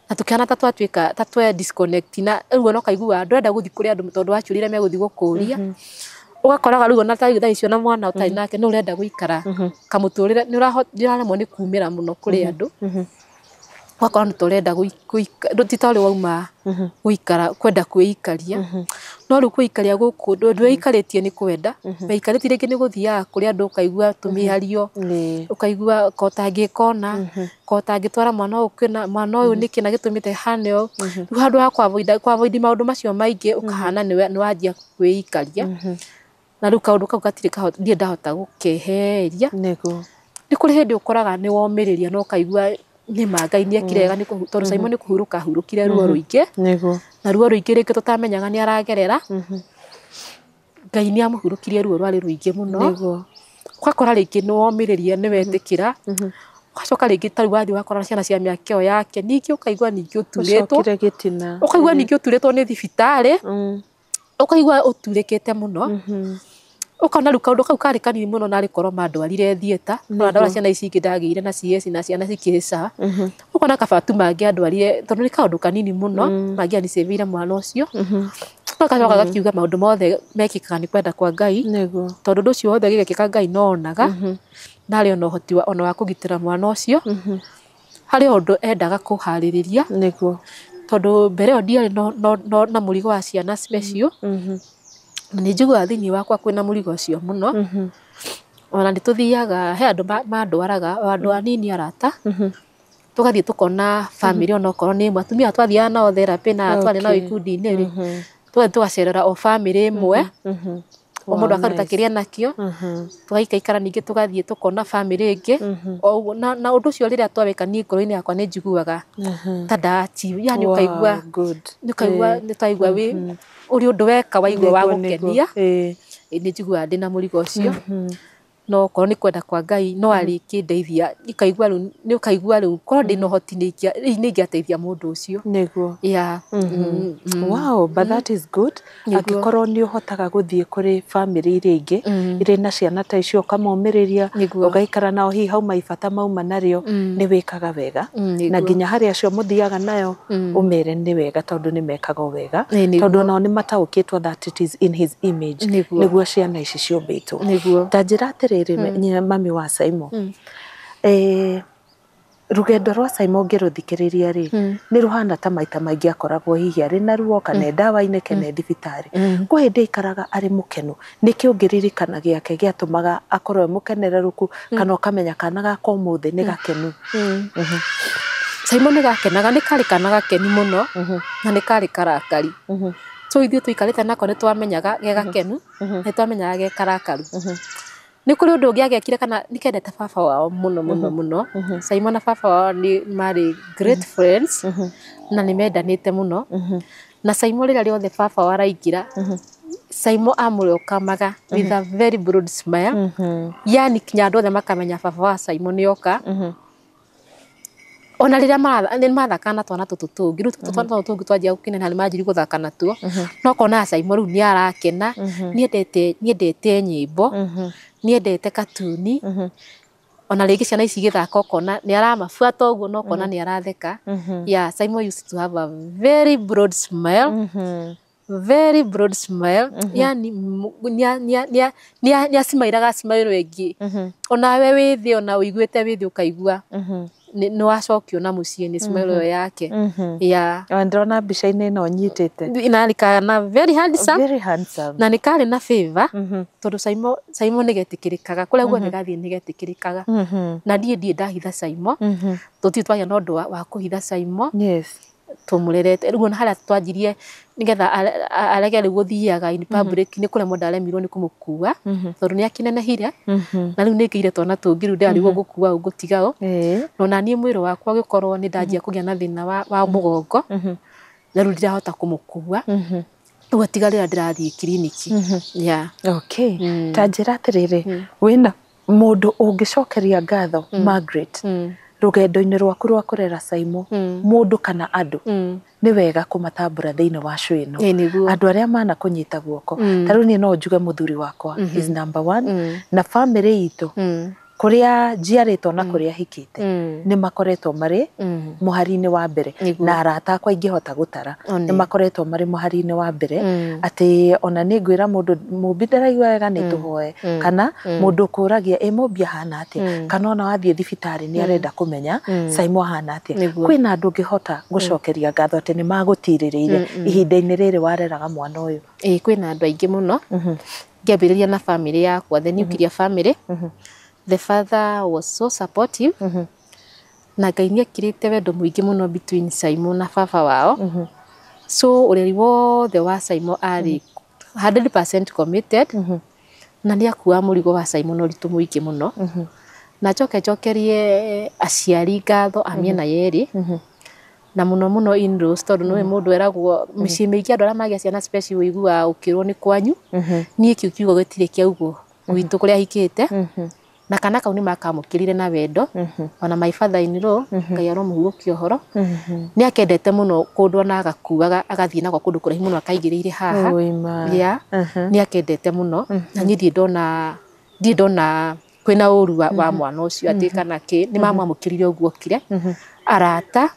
Speaker 1: na tũkĩhana ta twatuĩka ta twe disconnect. Na rĩu ona ũkaigua ndũrenda gũthiĩ kũrĩ andũ, tondũ waciũrire megũthiĩ gũkũria. Ũgakoraga rĩu ona ta thaa icio na mwana ũtarĩ nake, nĩ ũrenda gũikara kamũtũrĩre, nĩ ũraremwo nĩ kumĩra mũno kũrĩ andũ. Ũgakora nĩ ta ũrenda, ti ta ũrĩa wauma gũikara kwenda kwĩikaria, no rĩu kwĩikaria gũkũ ndwĩikarĩtie nĩ kwenda, wĩikarĩtie rĩngĩ nĩ gũthiaga kũrĩ andũ, ũkaigua tũmĩario, ũkaigua ko ũtangĩkona, ko ũtangĩtwara mwana ũyũ kĩna, mwana ũyũ nĩkĩ na gĩtũmĩte hane ũũ. Rĩu handũ ha kũ-avoid maũndũ macio maingĩ, ũkahana nĩ wanjia kwĩikaria, na rĩu kaũndũ kau gatirĩ ndirĩ ndahota gũkeheria. Nĩ kũrĩ hĩndĩ ũkoraga nĩ womĩrĩria na ũkaigua nĩ ma Ngai nĩ ekire wega, tondũ Simon nĩ kũhurũka ahurũkire ruo rũingĩ, na ruo rũingĩ rĩngĩ tũtamenyaga nĩ aragerera. Ngai nĩ amũhurũkirie ruo rwarĩ rũingĩ mũno. Ũgakora rĩngĩ nĩ womĩrĩria, nĩ wetĩkĩra, ũgacoka rĩngĩ ta rĩu wathiĩ wakora ciana cia mĩaka ĩyo yake, ningĩ ũkaigua ningĩ ũturĩtwo, ũkaigua ningĩ ũturĩtwo nĩ thibitarĩ, ũkaigua ũturĩkĩte mũno, ũkona rĩu kaũndũ kau karĩ kanini mũno, narĩ korwo mandwarire theatre ona ndora ciana ici ingĩ ndagĩire na CS na ciana cikĩrĩ sawa. Ũkona kaba tu mangĩandwarire, tondũ nĩ kaũndũ kanini mũno mangĩanicĩvĩire mwana ũcio. No gacoka gakiuga maũndũ mothe mekĩkaga nĩ kwenda kwa Ngai, tondũ ũndũ ũcio wothe gĩgekĩka Ngai no onaga, na arĩ ona ũhoti ona wa kũgitĩra mwana ũcio harĩ ũndũ endaga kũharĩrĩria. Tondũ mbere ĩyo ndiarĩ na mũrigo wa ciana special, na nĩ njiguaga thĩinĩ wakwa kwĩna mũrigo ũcio mũno. Ona nĩ tũthiaga he andũ mandwaraga, o andũ anini arata, tũgathiĩ tũkona bamĩrĩ, ona okorwo nĩ ĩmwe, atumia twathiaga nao therapy na twarĩ nao ikundi-inĩ rĩ, tũgathiĩ tũgacerera o bamĩrĩ ĩmwe, o mũndũ akaruta kĩrĩa enakĩo, tũgaikaikara, ningĩ tũgathiĩ tũkona bamĩrĩ ĩngĩ o ũguo. Na ũndũ ũcio rĩrĩa twawĩka, niĩ ngoro-inĩ yakwa nĩ njiguaga ta nda-achieve, yani ũkaigua nĩ ũkaigua nĩ taigua wĩ ũrĩ ũndũ weka waigua wa gũkenia. Nĩ njiguaga ndĩna mũrigo ũcio, no okorwo nĩ kwenda kwa Ngai no arĩkĩndeithia, ikaigua rĩu nĩ ũkaigua rĩu korwo ndĩna ũhoti nĩ ingĩateithia mũndũ ũcio. Yeah.
Speaker 2: Wow, but that is good. Angĩkorwo nĩ ũhotaga gũthiĩ kũrĩ bamĩrĩ iria ingĩ irĩ na ciana ta icio, ũkamomĩrĩria, ũgaikara nao, hihi hauma ibata mauma narĩo, nĩ wĩkaga wega. Na nginya harĩ acio mũthiaga nayo, ũmere nĩ wega, tondũ nĩ mekaga o wega, tondũ onao nĩ mataũkĩtwo that it is in his image nĩguo ciana ici ciũmbĩtwo. Ta njĩra atĩrĩrĩ, mami wa Simon, rũgendo rwa Simon ũngĩrũthikĩrĩria rĩ, nĩ rũhana ta maita maingĩ akoragwo hihi arĩ na ruo, kana ndawa-inĩ, kana thibitarĩ. Kwĩ hĩndĩ aikaraga arĩ mũkenu? Nĩkĩ ũngĩririkana gĩake gĩatũmaga akorwo e mũkenererũku, kana ũkamenya kana gaka ũmũthĩ nĩ gakenu?
Speaker 1: Simon nĩ gakenaga, nĩ karĩ kana gakeni mũno, na nĩ karĩ karakari. So ithuĩ tũikarĩte nako nĩ twamenyaga ge gakenu, nĩ twamenyaga ge karakaru. Nĩ kũrĩ ũndũ ũngĩ agekire kana nĩ kendete baba wao mũno mũno mũno. Simon na baba wao nĩ marĩ great friends na nĩ mendanĩte mũno. Na Simon rĩrĩa rĩothe baba wao araingĩra, Simon amũrokamaga with a very broad smile. Yani kinya andũ othe makamenya baba wa Simon nĩ oka. Ona rĩrĩa nĩ mathakaga na twana tũtũ tũngĩ, rĩu tũtũ twana tũtũ tũngĩ twanjia gũkĩneneha nĩ manjirie gũthaka natuo, no ũkonaga Simon rĩu nĩ arakena, nĩendete nyĩmbo, nĩendete katuni, ona rĩngĩ ciana ici igĩthaka ũkona nĩ aramabuata ũguo na ũkona nĩ aratheka. Yeah, Simon used to have a very broad smile, very broad smile. Yani nĩ acimairaga smile ĩngĩ, onawe wĩ thĩ, ona ũiguĩte wĩ thĩ ũkaigua nĩ wacokio na mũciĩ nĩ smile ĩyo yake. Yeah.
Speaker 2: Na ndĩrona mbica-inĩ ĩno nyitĩte.
Speaker 1: Na kana very handsome.
Speaker 2: Very handsome.
Speaker 1: Na nĩ karĩ na favor tondũ Simon nĩ getĩkĩrĩkaga kũrĩa guothe gathiĩ nĩ getĩkĩrĩkaga. Na niĩ ndirĩ ndahitha Simon, tũtirĩ twagĩa na ũndũ wa kũhitha Simon. Tũmũrerete rĩu ona harĩa twanjirie nĩgetha arege rĩu gũthiaga in public nĩ kũremwo ndaremirwo nĩ kũmũkua tondũ nĩ akĩnenehire, na rĩu nĩ ngĩire twana tũngĩ, rĩu ndĩrarigwo ngũkua ũ ngũtiga ũ. Na ona niĩ mwĩrĩ wakwa ũgĩkorwo nĩ ndanjia kũgĩa na thĩna wa mũgongo, na rĩu ndirahota kũmũkua rĩu tiga rĩrĩa ndĩrathiĩ kiriniki. Yeah.
Speaker 2: Okay. Ta njĩra atĩrĩrĩ, wĩna mũndũ ũngĩcokeria ngatho Margaret rũgendo-inĩ rwaku rwa kũrera Simon, mũndũ kana andũ, nĩ wega kũmatambũra thĩinĩ wa show ĩno, andũ arĩa mana kũnyita guoko. Ta rĩu niĩ no njuge mũthuri wakwa is number one, na famĩlĩ itũ kũrĩa njiarĩtwo na kũrĩa hikĩte nĩ makoretwo marĩ mũhari-inĩ wa mbere, na arata akwa ingĩhota gũtara nĩ makoretwo marĩ mũhari-inĩ wa mbere, atĩ ona nĩ ngwĩra mũndũ mũmbi ndaraigua wega nĩ tũhoe, kana mũndũ ũkũragia ĩ mũmbi ahana atĩa, kana ona wathiĩ thibitarĩ nĩ arenda kũmenya Simon ahana atĩa. Kwĩna andũ ũngĩhota gũcokeria ngatho atĩ nĩ magũtirĩrĩire ihinda-inĩ rĩrĩ wareraga mwana ũyũ?
Speaker 1: Ĩĩ, kwĩna andũ aingĩ mũno. Ngĩambĩrĩria na famĩlĩ yakwa, the nuclear family. The father was so supportive, na Ngai nĩ ekĩrĩte wendo mũingĩ mũno between Simon na baba wao. So ũreri wothe wa Simon arĩ 100% committed, na nĩ akuaga mũrigo wa Simon na ũritũ mũingĩ mũno. Na njoke njokerie aciari ngatho a mĩena yerĩ, na mũno mũno in-laws, tondũ nĩũĩ mũndũ eragwo mĩciĩ mĩingĩ andũ arĩa magĩa ciana special ũiguaga ũkĩrwo nĩ kwanyu. Niĩ kĩu kiugo gĩtirĩ kĩaugwo gwitũ kũrĩa hikĩte, na kana kau nĩ makamũkĩrire na wendo. Ona my father in law, Ngai aromũhurũkia ũhoro, nĩ akendete mũno kũndũ ona agakuaga agathiĩ nako kũndũ kũraihu mũno akaigĩrĩire haha. Yeah, nĩ akendete mũno, na niĩ ndirĩ ndona kwĩna ũru wa mwana ũcio atĩ kana kĩ, nĩ mamwamũkĩrire ũguo okire. Arata,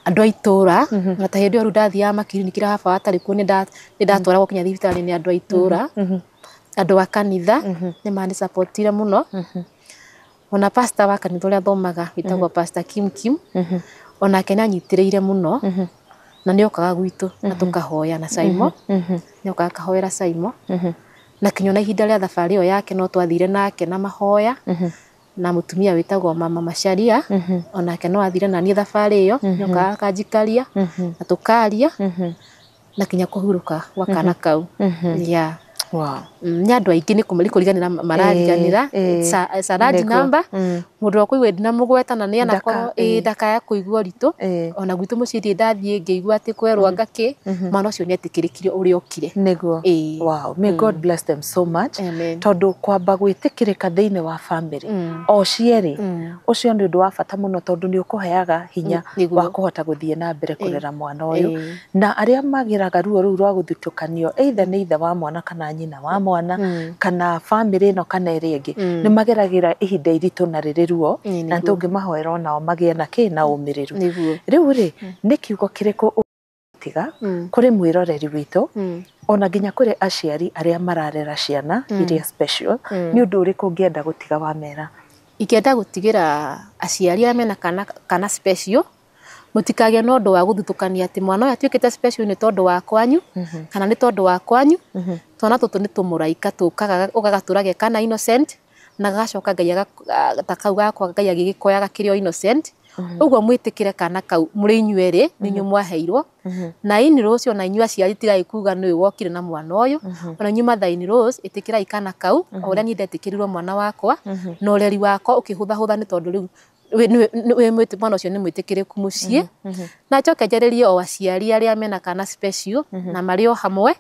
Speaker 1: andũ a itũra, na ta hĩndĩ ĩyo rĩu ndathiaga makiriniki rĩrĩa baba atarĩ kuo, nĩ ndatwaragwo nginya thibitarĩ nĩ andũ a itũra. Andũ a kanitha nĩ manisapotire mũno. Ona pastor wa kanitha ũrĩa thomaga wĩtagwo Pastor Kim Kim, onake nĩ anyitĩrĩire mũno, na nĩ okaga gwitũ na tũkahoya na Simon, nĩ okaga akahoera Simon, na kinya ona ihinda rĩa thabarĩ ĩyo yake no twathire nake na mahoya, na mũtumia wĩtagwo Mama Macharia, onake no athire na niĩ thabarĩ ĩyo, nĩ okaga akanjikaria na tũkaria na kinya kũhurũka gwa kana kau. Yeah.
Speaker 2: Wow.
Speaker 1: Nĩ andũ aingĩ nĩ kũriganĩra marariganĩra. It's a large number. Mũndũ wa kũigua ndinamũgweta na nĩ anakorwo ndakaya kũigua ũritũ. Ona gwitũ mũciĩ ndirĩ ndathiĩ ngĩigua atĩ kwerwo anga kĩ, mwana ũcio nĩ etĩkĩrĩkire ũrĩa okire.
Speaker 2: Nĩguo. Wow. May God bless them so much. Tondũ kwamba gwĩtĩkĩrĩka thĩinĩ wa family o cierĩ, ũcio nĩ ũndũ wa bata mũno, tondũ nĩ ũkũheaga hinya wa kũhota gũthiĩ na mbere kũrera mwana ũyũ. Na arĩa magĩraga ruo rũu rwa gũthutũkanio either nĩ ithe wa mwana kana nyina wa mwana kana family ĩno kana ĩrĩa ĩngĩ, nĩ mageragĩra ihinda iritũ na rĩrĩ ruo, na tũngĩmahoera onao magĩe na kĩ na ũmĩrĩru. Rĩu rĩ, nĩ kiugo kĩrĩkũ ũtiga kũrĩ mwĩroreri witũ, ona nginya kũrĩ aciari arĩa mararera ciana iria special, nĩ ũndũ ũrĩkũ ũngĩenda gũtiga wamera?
Speaker 1: Ingĩenda gũtigĩra aciari arĩa mena kana special, mũtikagĩe na ũndũ wa gũthutũkania atĩ mwana ũyũ atuĩkĩte special nĩ tondũ wa kwanyu, kana nĩ tondũ wa kwanyu. Twana tũtũ nĩ tũmũraika tũkaga ũgagatũra kana innocent, na gagacoka Ngai ta kau gakwa Ngai agĩgĩkoyaga kĩrĩ o innocent. Ũguo mwĩtĩkĩre kana kau mũrĩ inyuĩ erĩ nĩ inyuĩ mwaheirwo na in-laws ona inyuĩ aciari tigai kuga nĩwe wokire na mwana ũyũ, ona inyuĩ mother in-laws ĩtĩkĩrai kana kau o ũrĩa niĩ ndetĩkĩrirwo mwana wakwa na ũreri wakwa ũkĩhũthahũtha nĩ tondũ rĩu mwana ũcio nĩ mwĩtĩkĩrĩku mũciĩ. Na njoke njarĩrie o aciari arĩa mena kana special na marĩ o hamwe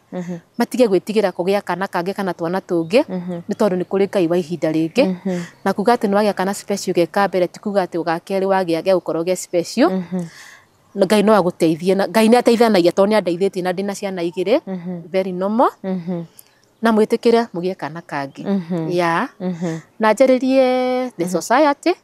Speaker 1: matige gwĩtigĩra kũgĩa kana kangĩ kana twana tũngĩ nĩ tondũ nĩ kũrĩ Ngai wa ihinda rĩngĩ, na kuga atĩ nĩ wagĩa kana special ge ka mbere ti kuga atĩ ũgakerĩ wagĩa gegũkorwo ge special. Ngai no agũteithie na Ngai nĩ ateithanagia tondũ nĩ andeithĩtie na ndĩna ciana igĩrĩ very normal, na mwĩtĩkĩre mũgĩe kana kangĩ ya. Na njarĩrie the society,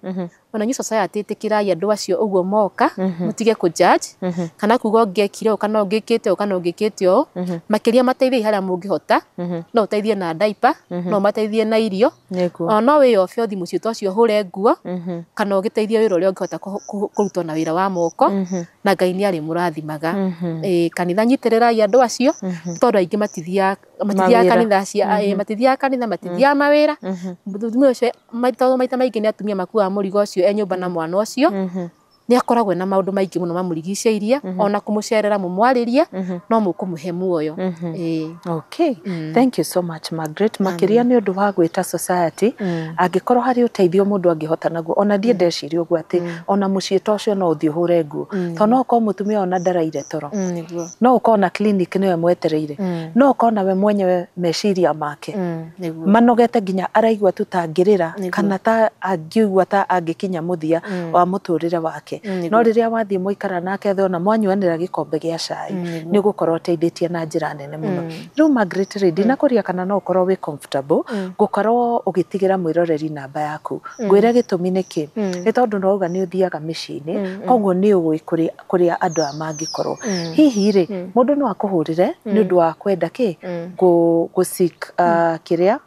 Speaker 1: ona inyuĩ society ĩtĩkĩrai andũ acio ũguo moka, mũtige kũ judge kana kuga ũngĩekire ũũ kana ũngĩkĩte ũũ kana ũngĩkĩte ũũ. Makĩria mateithiei harĩa mũngĩhota, no ũteithie na diaper, no ũmateithie na irio, ona no wĩyobe ũthiĩ mũciĩ ta ũcio ũhũre nguo kana ũgĩteithie wĩra ũrĩa ũngĩhota kũrutwo na wĩra wa moko, na Ngai nĩ arĩmũrathimaga. Kanitha nyitĩrĩrai andũ acio tondũ aingĩ matithiaga kanitha cia matithiaga kanitha, matithiaga mawĩra. Mũtumia ũcio tondũ maita maingĩ nĩ atumia makuaga mũrigo ũcio e nyũmba na mwana ũcio nĩ akoragwo na maũndũ maingĩ mũno mamũrigicĩirie, ona kũmũcerera mũmwarĩrie no mũkũmũhe muoyo.
Speaker 2: Okay, thank you so much Margaret, makĩria nĩ ũndũ wa gwĩta society angĩkorwo harĩ ũteithio mũndũ angĩhota naguo. Ona ndiĩ ndeciria ũguo atĩ ona mũciĩ ta ũcio no ũthiĩ ũhũre nguo, tondũ no ũkorwo mũtumia ona ndaraire toro, no ũkorwo na clinic nĩwe mwetereire, no ũkorwo na we mwenyewe meciria make manogete nginya araigua tu ta angĩrĩra kana ta angĩigua ta angĩkinya mũthia wa mũtũrĩre wake. No rĩrĩa wathiĩ mũikara nake thĩ ona mwanyuanĩra gĩkombe gĩa cai nĩ ũgũkorwo ũteithĩtie na njĩra nene mũno. Rĩu Margaret rĩ, ndinakũria kana no ũkorwo wĩ comfortable gũkorwo ũgĩtigĩra mwĩroreri namba yaku. Ngwĩre gĩtũmi nĩkĩ, nĩ tondũ no uga nĩ ũthiaga mĩciĩ-inĩ, koguo nĩ ũĩ kũrĩa andũ aya mangĩkorwo. Hihi rĩ, mũndũ no akũhũrĩre nĩ ũndũ wa kwenda kĩ gũ seek kĩrĩa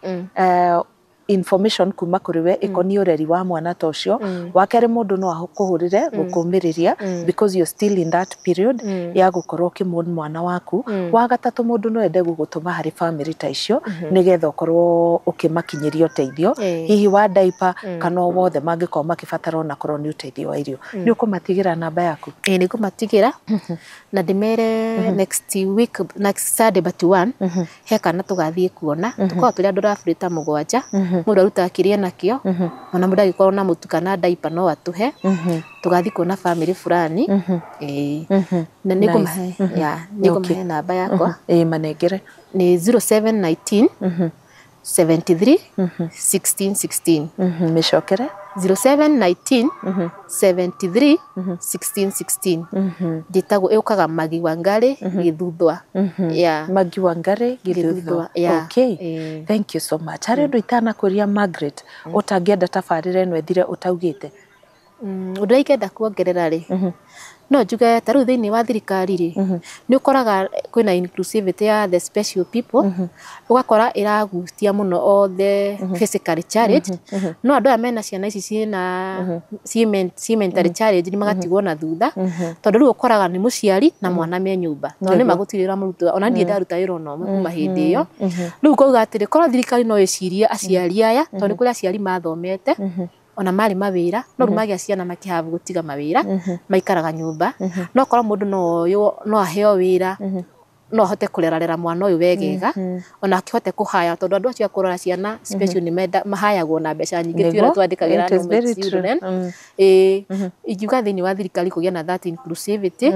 Speaker 2: information kuma kũrĩ we ĩkoniĩ ũreri wa mwana ta ũcio. Wa kerĩ, mũndũ no akũhũrĩre gũkũmĩrĩria because you're still in that period ya gũkorwo ũkĩmũona mwana waku. Wa gatatũ, mũndũ no ende gũgũtũma harĩ family ta icio nĩgetha ũkorwo ũkĩmakinyĩria ũteithio hihi wa diaper kana o wothe mangĩkorwo makĩbatara, onakorwo nĩ ũteithio wa irio. Nĩ ũkũmatigĩra namba yaku?
Speaker 1: Ĩĩ, nĩ ngũmatigĩra na ndĩmere next week, next Sunday but one, he kana tũgathiĩ kuona. Tũkoragwo tũrĩ andũ roughly ta 7, mũndũ arutaga kĩrĩa nakĩo, ona mũndũ angĩkorwo na mũtu kana diaper no atũhe. Tũgathiĩ kuona family fulani. Ĩĩ, na nĩngũmahe ya nĩngũmahe namba yakwa.
Speaker 2: Ĩĩ, manengere.
Speaker 1: Nĩ 0719 73 16 16.
Speaker 2: Mĩcokere.
Speaker 1: 0719 73 16 16. Njĩtagwo ĩũkaga Magi Wangari Gĩthuthwa. Yeah.
Speaker 2: Magi Wangari Gĩthuthwa. Okay, thank you so much. Harĩ ũndũ itanakũria Margaret ũtangĩenda tabarĩra ĩno ĩthire ũtaugĩte?
Speaker 1: Ũndũ ũrĩa ingĩenda kuongerera rĩ, no njuge ta rĩu thĩinĩ wa thirikari rĩ, nĩ ũkoraga kwĩna inclusivity ya the special people, ũgakora ĩragutia mũno othe physically challenged, no andũ aya mena ciana ici ciĩna ciĩ mentally challenged nĩ magatigwo na thutha, tondũ rĩu ũkoraga nĩ mũciari na mwana me nyũmba, tondũ nĩ magũtirĩ wĩra mũrutu, ona niĩ ndaruta wĩra ona ũmwe kuma hĩndĩ ĩyo. Rĩu ngauga atĩrĩ, korwo thirikari no ĩcirie aciari aya, tondũ nĩ kũrĩ aciari mathomete ona marĩ mawĩra, no rĩu magĩa ciana makĩhabu gũtiga mawĩra, maikaraga nyũmba. No korwo mũndũ no aheo wĩra, no ahote kũrerarera mwana ũyũ wegega, ona akĩhote kũhaya, tondũ andũ acio a kũrora ciana special nĩ mahayagwo na mbeca nyingĩ, ti ũrĩa twandĩkagĩra normal children. Ĩĩ, ingiuga thĩinĩ wa thirikari kũgĩa na that inclusivity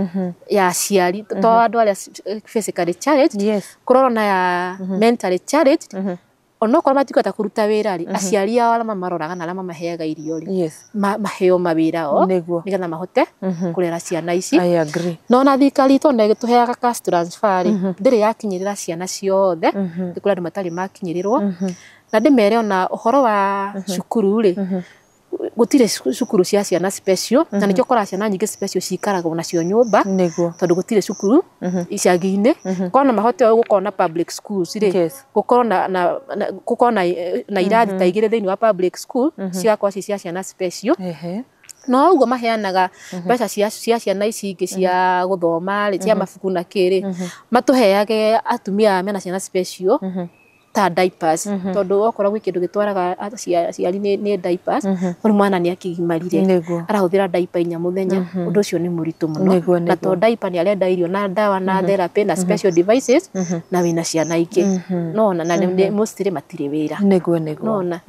Speaker 1: ya aciari, to andũ arĩa physically challenged, kũrorwo na ya mentally challenged, onokorwo matikũhota kũruta wĩra rĩ, aciari ao arĩa mamaroraga na arĩa mamaheaga irio rĩ, maheo mawĩra o nĩgetha mahote kũrera ciana ici.
Speaker 2: I agree.
Speaker 1: No na thirikari itũ ona ĩgĩtũheaga cash transfer rĩ, ndĩrĩ yakinyĩrĩra ciana ciothe, nĩ kũrĩ andũ matarĩ makinyĩrĩrwo. Na ndĩmere ona ũhoro wa cukuru rĩ, gũtirĩ cukuru cia ciana special, na nĩkĩo ũkoraga ciana nyingĩ special ciikaragwo nacio nyũmba, tondũ gũtirĩ cukuru icagi-inĩ. Korwo no mahote gũkorwo na public schools rĩ, gũkorwo na irathi ta igĩrĩ thĩinĩ wa public school cigakorwo ci cia ciana special. No ũguo maheanaga mbeca cia ciana ici ingĩ cia gũthoma rĩ, cia mabuku na kĩ rĩ, matũheage atumia mena ciana special Ta diapers, tondũ okorwo gwĩ kĩndũ gĩtwaraga aciari nĩ diapers. Rĩu mwana nĩ akĩgimarire, arahũthĩra diaper 4 mũthenya, ũndũ ũcio nĩ mũritũ mũno. Na to diaper, nĩ arenda irio na ndawa na therapy na special devices, na wĩna ciana ingĩ nona na mostly matirĩ wĩra.
Speaker 2: Nĩguo nĩguo
Speaker 1: Nona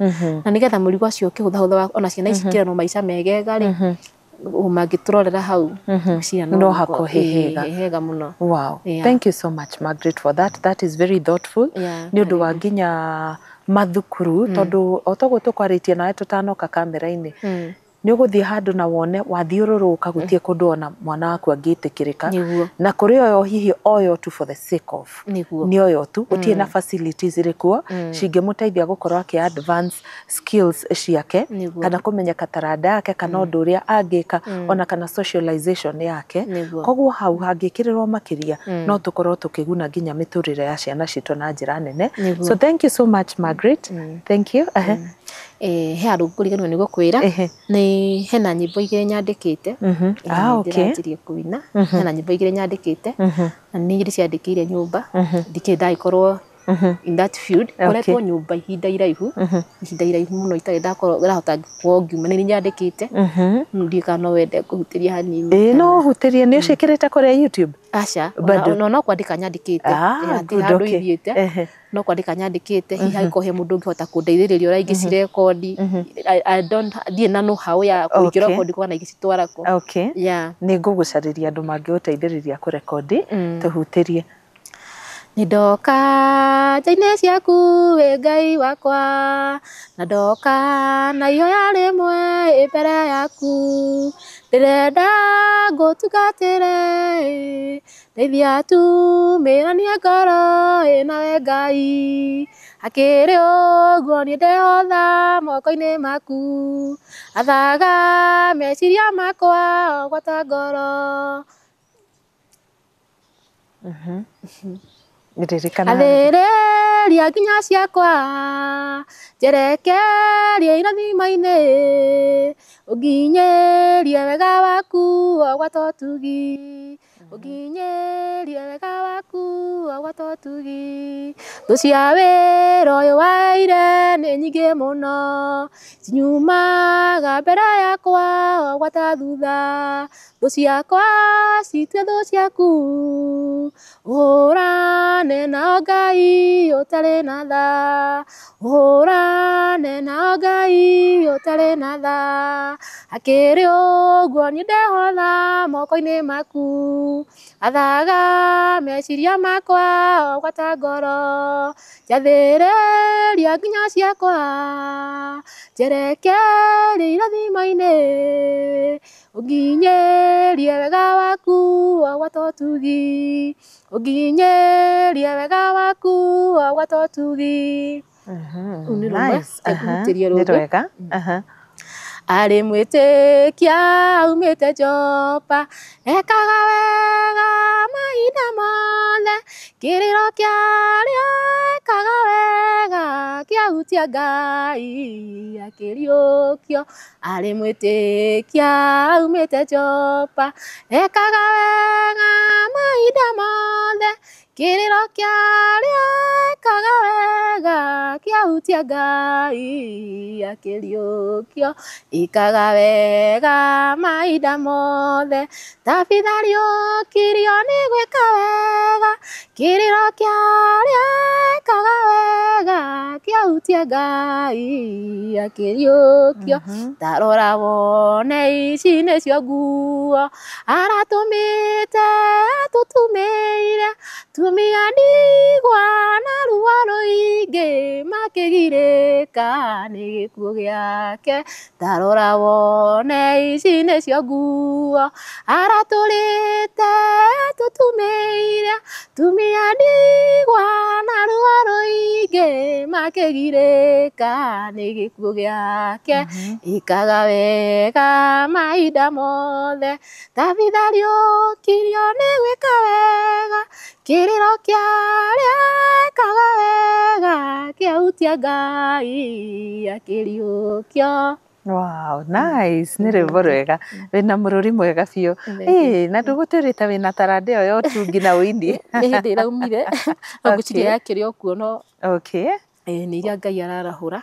Speaker 1: na nĩgetha mũrigo ũcio ũkĩhũthahũtha, ona ciana ici kĩranwo maica megega rĩ, mangĩtũrorera hau ngwĩciria
Speaker 2: No hakorwo he hega.
Speaker 1: He hega mũno.
Speaker 2: Wow.
Speaker 1: Yeah.
Speaker 2: Thank you so much, Margaret, for that. That is very thoughtful. Nĩ ũndũ wa nginya mathukuru, tondũ o toguo tũkwarĩtie nawe tũtanoka kamera-inĩ, nĩ ũgũthiĩ handũ na wone wathiũrũrũka gũtirĩ kũndũ ona mwana waku angĩtĩkĩrĩka. Na kũrĩ oyo hihi oyo tu for the sake of nĩ oyo tu, gũtirĩ na facilities irĩ kuo cingĩmũteithia gũkorwo akĩ advance skills ciake, kana kũmenyeka taranda yake, kana ũndũ ũrĩa angĩka, ona kana socialization yake. Koguo hau hangĩkĩrĩrwo makĩria, no tũkorwo tũkĩguna nginya mĩtũrĩre ya ciana citũ na njĩra nene. So thank you so much, Margaret. Thank you. Ehe.
Speaker 1: He handũ ngũriganĩrwo nĩ gũkwĩra. Nĩ hena nyĩmbo 2 nyandĩkĩte.
Speaker 2: Ah, okay.
Speaker 1: Ndĩranjirie kũina. Hena nyĩmbo 2 nyandĩkĩte na nĩ ndĩciandĩkĩire nyũmba, ndikĩrĩ ndagĩkorwo in that field. Ngoretwo nyũmba ihinda iraihu, ihinda iraihu mũno, itarĩ ndakorwo ndahota gũkorwo ngiuma. Nĩ nyandĩkĩte. Ndiũĩ kana no wende kũhutĩria hanini.
Speaker 2: Ĩĩ, no ũhutĩrie. Nĩ ũciĩkĩrĩte kũrĩa YouTube?
Speaker 1: Aca.
Speaker 2: Bado.
Speaker 1: Ona no kwandĩka nyandĩkĩte.
Speaker 2: Ah,
Speaker 1: Hatirĩ
Speaker 2: good,
Speaker 1: handũ ithiĩte. No kwandĩka nyandĩkĩte, hihi hangĩkorwo he mũndũ ũngĩhota kũndeithĩrĩria ũrĩa ingĩcirekondi. I don't, ndirĩ na know how ya kũingĩrekondi kana ingĩcitwara kũ. Yeah.
Speaker 2: Nĩ ngũgũcarĩria andũ mangĩgũteithĩrĩria kũrekondi. Tũhutĩrie.
Speaker 1: Nĩ ndoka nja-inĩ ciaku wĩ Ngai wakwa, na ndoka na ihoya rĩmwe ĩ mbere yaku, ndĩrenda ngũtungatĩre, ndeithia tumĩranie ngoro ĩ nawe Ngai, hakĩrĩ ũguo niĩ ndehotha moko-inĩ maku, athaga meciria makwa o gwata ngoro.
Speaker 2: Ririkana.
Speaker 1: Athĩrĩria nginya ciakwa, njerekerie irathimo-inĩ, ũnginyĩrie wega waku o gwata ũtugi, ũnginyĩrie wega waku o gwata ũtugi. Thũ cia wĩra ũyũ waheire nĩ nyingĩ mũno, cinyumaga mbere yakwa o gwata thutha, thũ ciakwa citue thũ ciaku, ũhũrane nao Ngai ũtarĩ na tha, ũhũrane nao Ngai ũtarĩ na tha. Hakĩrĩ ũguo niĩ ndehotha moko-inĩ maku, athaga meciria makwa o gwata ngoro, njathĩrĩria nginya ciakwa, njerekerie irathimo-inĩ, ũnginyĩrie wega waku o gwata ũtugi, ũnginyĩrie wega waku o gwata ũtugi. Rũu nĩ rũmwe.
Speaker 2: Nice.
Speaker 1: Ngũhutĩrie
Speaker 2: Nĩ
Speaker 1: rũngĩ.
Speaker 2: rwega.
Speaker 1: Arĩ mwĩtĩkia aumĩte Jopa, ekaga wega mahinda mothe, kĩrĩro kĩa arĩa ekaga wega kĩahutia Ngai akĩriũkio. Arĩ mwĩtĩkia aumĩte Jopa, ekaga wega mahinda mothe, kĩrĩro kĩa arĩa ekaga wega kĩahutia Ngai akĩriũkio. Ĩkaga wega mahinda mothe, Tabitha riũkirio nĩ gwĩka wega, kĩrĩro kĩa arĩa ekaga wega kĩahutia Ngai akĩriũkio. Ta rora wone ici nĩcio nguo aratũmĩte atũtumĩire, tumia ndigwa na ruo rũingĩ makĩgirĩka nĩ gĩkuũ gĩake. Ta rora wone ici nĩcio nguo aratũrĩte atũtumĩire, tumia ndigwa na ruo rũingĩ makĩgirĩka nĩ gĩkuũ gĩake. Ĩkaga wega mahinda mothe, Tabitha riũkirio nĩ gwĩka wega, kĩrĩro kĩa arĩa ekaga wega kĩahutia Ngai akĩriũkio.
Speaker 2: Wow, nice. Nĩ rwĩmbo rwega. Wĩna mũrũri mwega biũ. Ĩĩ, na ndũgũtwĩrĩte wĩna taranda ĩyo ya ũtungi na ũini.
Speaker 1: Nĩ hĩndĩ ĩraumire. No ngwĩciria yakĩrĩ o kuo no.
Speaker 2: Okay.
Speaker 1: Nĩ iria Ngai ararahũra.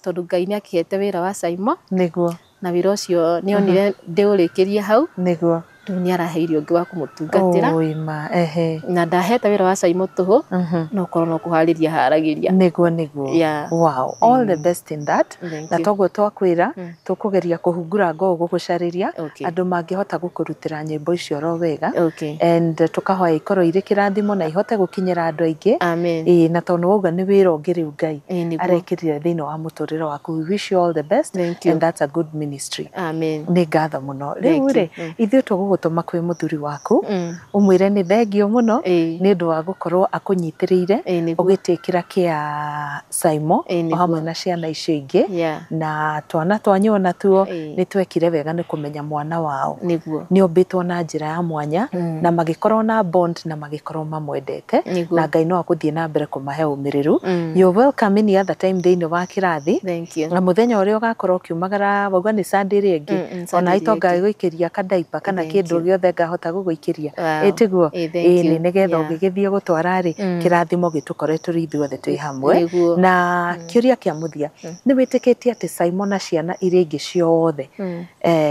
Speaker 1: Tondũ Ngai nĩ akĩhete wĩra wa Saimo.
Speaker 2: Nĩguo.
Speaker 1: Na wĩra ũcio nĩ onire ndĩũrĩkĩrie hau.
Speaker 2: Nĩguo.
Speaker 1: Rĩu nĩ araheire ũngĩ wa kũmũtungatĩra.
Speaker 2: Oi ma, ehe.
Speaker 1: Na ndahete wĩra wa Saimo tũhũ, no korwo no kũharĩria haragĩria.
Speaker 2: Nĩguo, nĩguo.
Speaker 1: Yeah.
Speaker 2: Wow, all the best in that.
Speaker 1: Thank
Speaker 2: Na
Speaker 1: you.
Speaker 2: toguo twakwĩra, tũkũgeria kũhungura ngoo gũgũcarĩria
Speaker 1: Okay.
Speaker 2: andũ mangĩhota gũkũrutĩra nyĩmbo icio oro wega.
Speaker 1: Okay.
Speaker 2: And tũkahoya ikorwo irĩ kĩrathimo na ihote gũkinyĩra andũ aingĩ.
Speaker 1: Amen.
Speaker 2: Ĩĩ, na tondũ wauga nĩ wĩra ũngĩ rĩu Ngai
Speaker 1: Ĩĩ, nĩguo.
Speaker 2: arekĩrire thĩinĩ wa mũtũrĩre waku. We wish you all the best.
Speaker 1: Thank you.
Speaker 2: And that's a good ministry.
Speaker 1: Amen.
Speaker 2: Nĩ ngatho mũno.
Speaker 1: Thank
Speaker 2: Rĩu
Speaker 1: you.
Speaker 2: rĩ, ithuĩ tũgũgũtũma kwĩ mũthuri waku, ũmwĩre nĩ thengio mũno nĩ ũndũ wa gũkorwo akũnyitĩrĩire
Speaker 1: Ĩĩ, nĩguo.
Speaker 2: ũgĩtĩkĩra kĩa Saimo
Speaker 1: Ĩĩ, nĩguo.
Speaker 2: o hamwe na ciana icio ingĩ.
Speaker 1: Yeah.
Speaker 2: Na twana twanyu onatuo
Speaker 1: Ĩĩ.
Speaker 2: nĩ twekire wega nĩ kũmenya mwana wao
Speaker 1: Nĩguo.
Speaker 2: nĩ ombĩtwo na njĩra ya mwanya na magĩkorwo na bond na magĩkorwo mamwendete
Speaker 1: Nĩguo.
Speaker 2: na Ngai no agũthiĩ na mbere kũmahe ũmĩrĩru. You're welcome any other time thĩinĩ wa kĩrathi.
Speaker 1: Thank you.
Speaker 2: Na mũthenya ũrĩa ũgakorwo ũkiumagara wauga nĩ Sunday ĩrĩa ĩngĩ,
Speaker 1: Sunday
Speaker 2: ona
Speaker 1: ĩrĩa
Speaker 2: itonga
Speaker 1: ĩngĩ.
Speaker 2: gũikĩria kadaipa kana
Speaker 1: Thank
Speaker 2: kĩndũ
Speaker 1: you.
Speaker 2: gĩothe ngahota gũgũikĩria.
Speaker 1: Wow.
Speaker 2: Ĩ tiguo?
Speaker 1: Ĩ, thank
Speaker 2: Ĩ
Speaker 1: you.
Speaker 2: nĩ nĩgetha
Speaker 1: Yeah.
Speaker 2: ũgĩgĩthiĩ gũtwara rĩ, kĩrathimo gĩtũkore tũrĩ ithuothe twĩ hamwe.
Speaker 1: Nĩguo.
Speaker 2: Na kĩũria kĩa mũthia, nĩ wĩtĩkĩtie atĩ Saimo na ciana iria ingĩ ciothe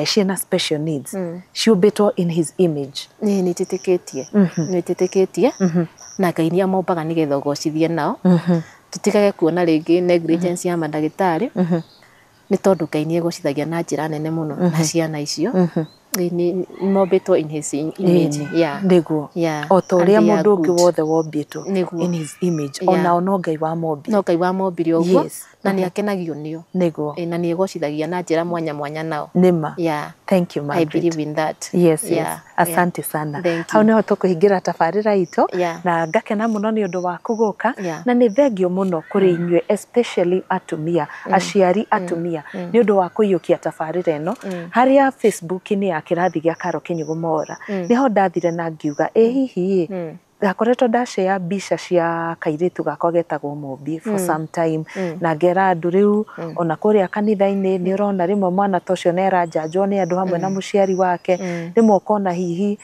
Speaker 2: ciĩna special needs ciũmbĩtwo in his image?
Speaker 1: Nĩ njĩtĩkĩtie. Nĩ njĩtĩkĩtie. Na Ngai nĩ amombaga nĩgetha ũgocithie nao. Tũtigage kuona rĩngĩ negligence ya mandagĩtarĩ. Nĩ tondũ Ngai nĩ egocithagia na njĩra nene mũno na ciana icio. Nĩ mombĩtwo in his image. Yeah.
Speaker 2: Nĩguo.
Speaker 1: Yeah.
Speaker 2: O ta ũrĩa
Speaker 1: And they are
Speaker 2: mũndũ ũngĩ
Speaker 1: good.
Speaker 2: wothe wombĩtwo
Speaker 1: Nĩguo.
Speaker 2: in his image,
Speaker 1: Yeah.
Speaker 2: onao no Ngai wamombire.
Speaker 1: No Ngai wamombire ũguo.
Speaker 2: Yes.
Speaker 1: Na nĩ akenagio nĩo.
Speaker 2: Nĩguo.
Speaker 1: Na nĩ egocithagia na njĩra mwanya mwanya nao.
Speaker 2: Nĩma.
Speaker 1: Yeah.
Speaker 2: Thank you,
Speaker 1: I
Speaker 2: Margaret.
Speaker 1: believe in that.
Speaker 2: Yes, yes.
Speaker 1: Yeah.
Speaker 2: Asante sana.
Speaker 1: Thank
Speaker 2: Hau
Speaker 1: you.
Speaker 2: niho tũkũhingĩra tabarĩra itũ
Speaker 1: Yeah.
Speaker 2: na ngakena mũno nĩ ũndũ waku gũka
Speaker 1: Yeah.
Speaker 2: na nĩ thengio mũno kũrĩ inyuĩ especially atumia, aciari atumia nĩ ũndũ wa kũiyũkia tabarĩra ĩno harĩa Facebook-inĩ ya kĩrathi gĩa Karo Kinyugo Mwaura nĩho ndathire na ngiuga ĩ hihi ĩ ndakoretwo ndashare mbica cia kairĩtu gakwa getagwo Mũmbi for some time na ngera andũ rĩu ona kũrĩa kanitha-inĩ nĩ ũrona rĩmwe mwana ta ũcio nĩ aranjanjwo nĩ andũ hamwe na mũciari wake, rĩmwe ũkona hihi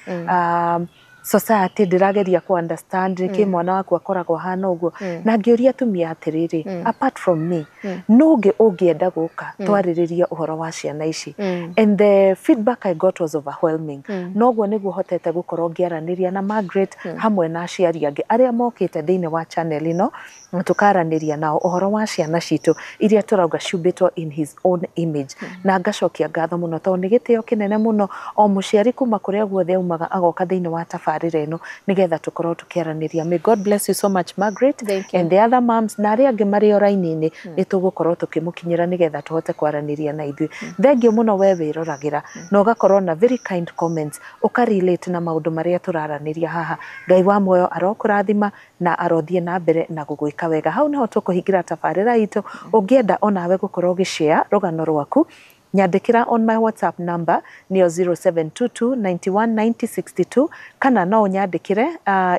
Speaker 2: society ndĩrageria ku understand nĩkĩ mwana waku akoragwo ahana ũguo, na ngĩũria atumia atĩrĩrĩ, apart from me nũ ũngĩ ũngĩenda gũka twarĩrĩrie ũhoro wa ciana ici? And the feedback I got was overwhelming. Noguo nĩguo hotete gũkorwo ngĩaranĩria na Margaret hamwe na aciari angĩ arĩa mokĩte thĩinĩ wa channel ĩno na tũkaranĩria nao ũhoro wa ciana citũ iria tũrauga ciũmbĩtwo in his own image. Na ngacokia ngatho mũno tondũ nĩ gĩtĩo kĩnene mũno o mũciari kuma kũrĩa guothe aumaga agoka thĩinĩ wa tabarĩra ĩno nĩgetha tũkorwo tũkĩaranĩria. May God bless you so much, Margaret.
Speaker 1: Thank you.
Speaker 2: And the other moms na arĩa angĩ marĩ o raini-inĩ nĩ tũgũkorwo tũkĩmũkinyĩra nĩgetha tũhote kwaranĩria na ithuĩ. Thengio mũno we wĩroragĩra na ũgakorwo na very kind comments, ũka relate na maũndũ marĩa tũraranĩria haha. Ngai wa muoyo arokũrathima na arothiĩ na mbere na gũgwĩka wega. Hau niho tũkũhingĩra tabarĩra itũ. Ũngĩenda onawe gũkorwo ũgĩshare rũgano rwaku, nyandĩkĩra on my WhatsApp number nĩyo 0722 91 90 62, kana no ũnyandĩkĩre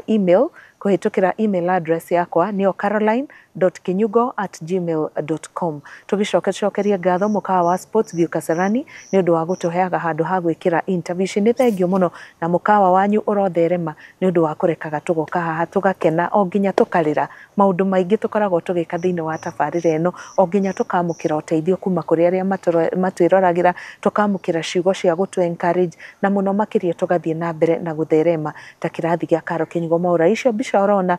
Speaker 2: email kũhĩtũkĩra email address yakwa nĩyo caroline.kinyugo@gmail.com. Tũgĩcoke tũcokerie ngatho mũkawa wa Sports View Kasarani nĩ ũndũ wa gũtũheaga handũ ha gwĩkĩra interview ici. Nĩ thengio mũno na mũkawa wanyu ũrotherema nĩ ũndũ wa kũrekaga tũgoka haha tũgakena o nginya tũkarĩra. Maũndũ maingĩ tũkoragwo tũgĩka thĩinĩ wa tabarĩra ĩno, o nginya tũkamũkĩra ũteithio kuma kũrĩ arĩa matwĩroragĩra, tũkamũkĩra ciugo cia gũtũ encourage na mũno makĩria tũgathiĩ na mbere na gũtherema ta kĩrathi gĩa Karo Kinyugo Mwaura. Icio mbica ũrona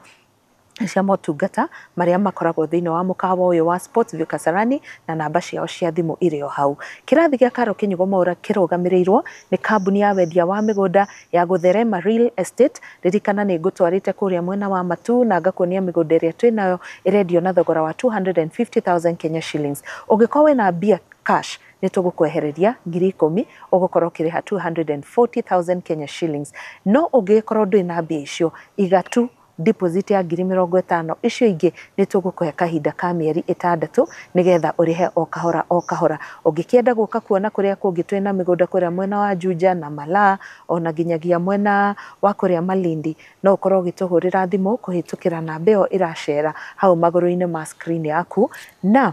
Speaker 2: cia motungata marĩa makoragwo thĩinĩ wa mũkawa ũyũ wa Sports View Kasarani na namba ciao cia thimũ irĩ o hau. Kĩrathi gĩa Karo Kinyugo Mwaura kĩrũgamĩrĩirwo nĩ kambuni ya wendia wa mĩgũnda ya Gũtherema Real Estate. Ririkana nĩ ngũtwarĩte kũrĩa mwena wa Matu na ngakuonia mĩgũnda ĩrĩa twĩnayo ĩrendio na thogora wa 250,000 Kenya shillings. Ũngĩkorwo wĩna mbia cash nĩ tũgũkwehereria 10,000, ũgũkorwo ũkĩrĩha 240,000 Kenya shillings. No ũngĩkorwo ndũrĩ na mbia icio, iga tu deposit ya 50,000, icio ingĩ nĩ tũgũkũhe kahinda ka mĩeri 6 nĩgetha ũrĩhe o kahora o kahora. Ũngĩkĩenda gũka kuona kũrĩa kũngĩ twĩna mĩgũnda kũrĩa mwena wa Juja na Malaa ona nginyagia mwena wa kũrĩa Malindi, no ũkorwo ũgĩtũhũrĩra thimũ kũhĩtũkĩra namba ĩyo ĩracera hau magũrũ-inĩ ma screen yaku. Na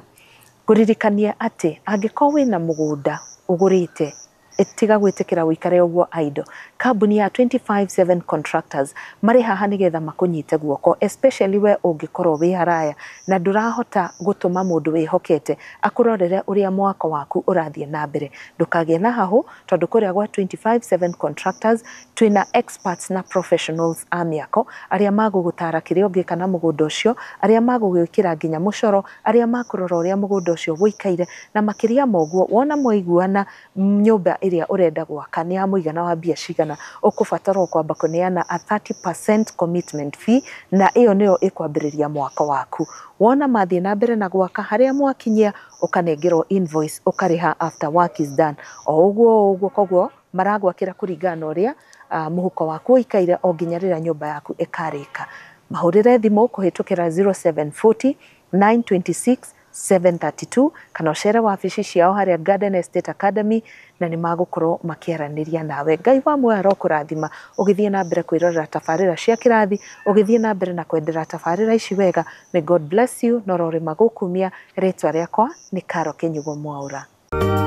Speaker 2: Ngũririkanie atĩ angĩkorwo wĩna mũgũnda ũgũrĩte, tiga gwĩtĩkĩra ũikare ũguo idle. Kambuni ya 25/7 Contractors marĩ haha nĩgetha makũnyite guoko, especially we ũngĩkorwo wĩ haraya na ndũrahota gũtũma mũndũ wĩhokete akũrorere ũrĩa mwako waku ũrathiĩ na mbere. Ndũkagĩe na hahũ, tondũ kũrĩa gwa 25/7 Contractors twĩna experts na professionals a mĩako arĩa magũgũtara kĩrĩa ũngĩka na mũgũnda ũcio, arĩa magũgwĩkĩra nginya mũcoro, arĩa makũrora ũrĩa mũgũnda ũcio ũikaire, na makĩria ma ũguo wona mwaiguana nyũmba ĩrĩa ũrenda gwaka nĩ ya mũigana wa mbia cigana, ũkũbatarwo kwamba kũneana a 30% commitment fee, na ĩyo nĩyo ĩkwambĩrĩria mwako waku. Wona mathiĩ na mbere na gwaka harĩa mwakinyia, ũkanengerwo invoice ũkarĩha after work is done. O ũguo o ũguo, koguo maragwakĩra kũringana na ũrĩa mũhuko waku ũikaire o nginya rĩrĩa nyũmba yaku ĩkarĩka. Mahũrĩre thimũ kũhĩtũkĩra 0740 926 732 kana ũcere wabici ciao harĩa Garden Estate Academy, na nĩ magũkorwo makĩaranĩria nawe. Ngai wa muoyo arokũrathima ũgĩthiĩ na mbere kwĩrorera tabarĩra cia kĩrathi, ũgĩthiĩ na mbere na kwendera tabarĩra ici wega. May God bless you, na ũrorĩma gũkumia. Rĩtwa rĩakwa nĩ Karo Kĩnyugo Mwaũra.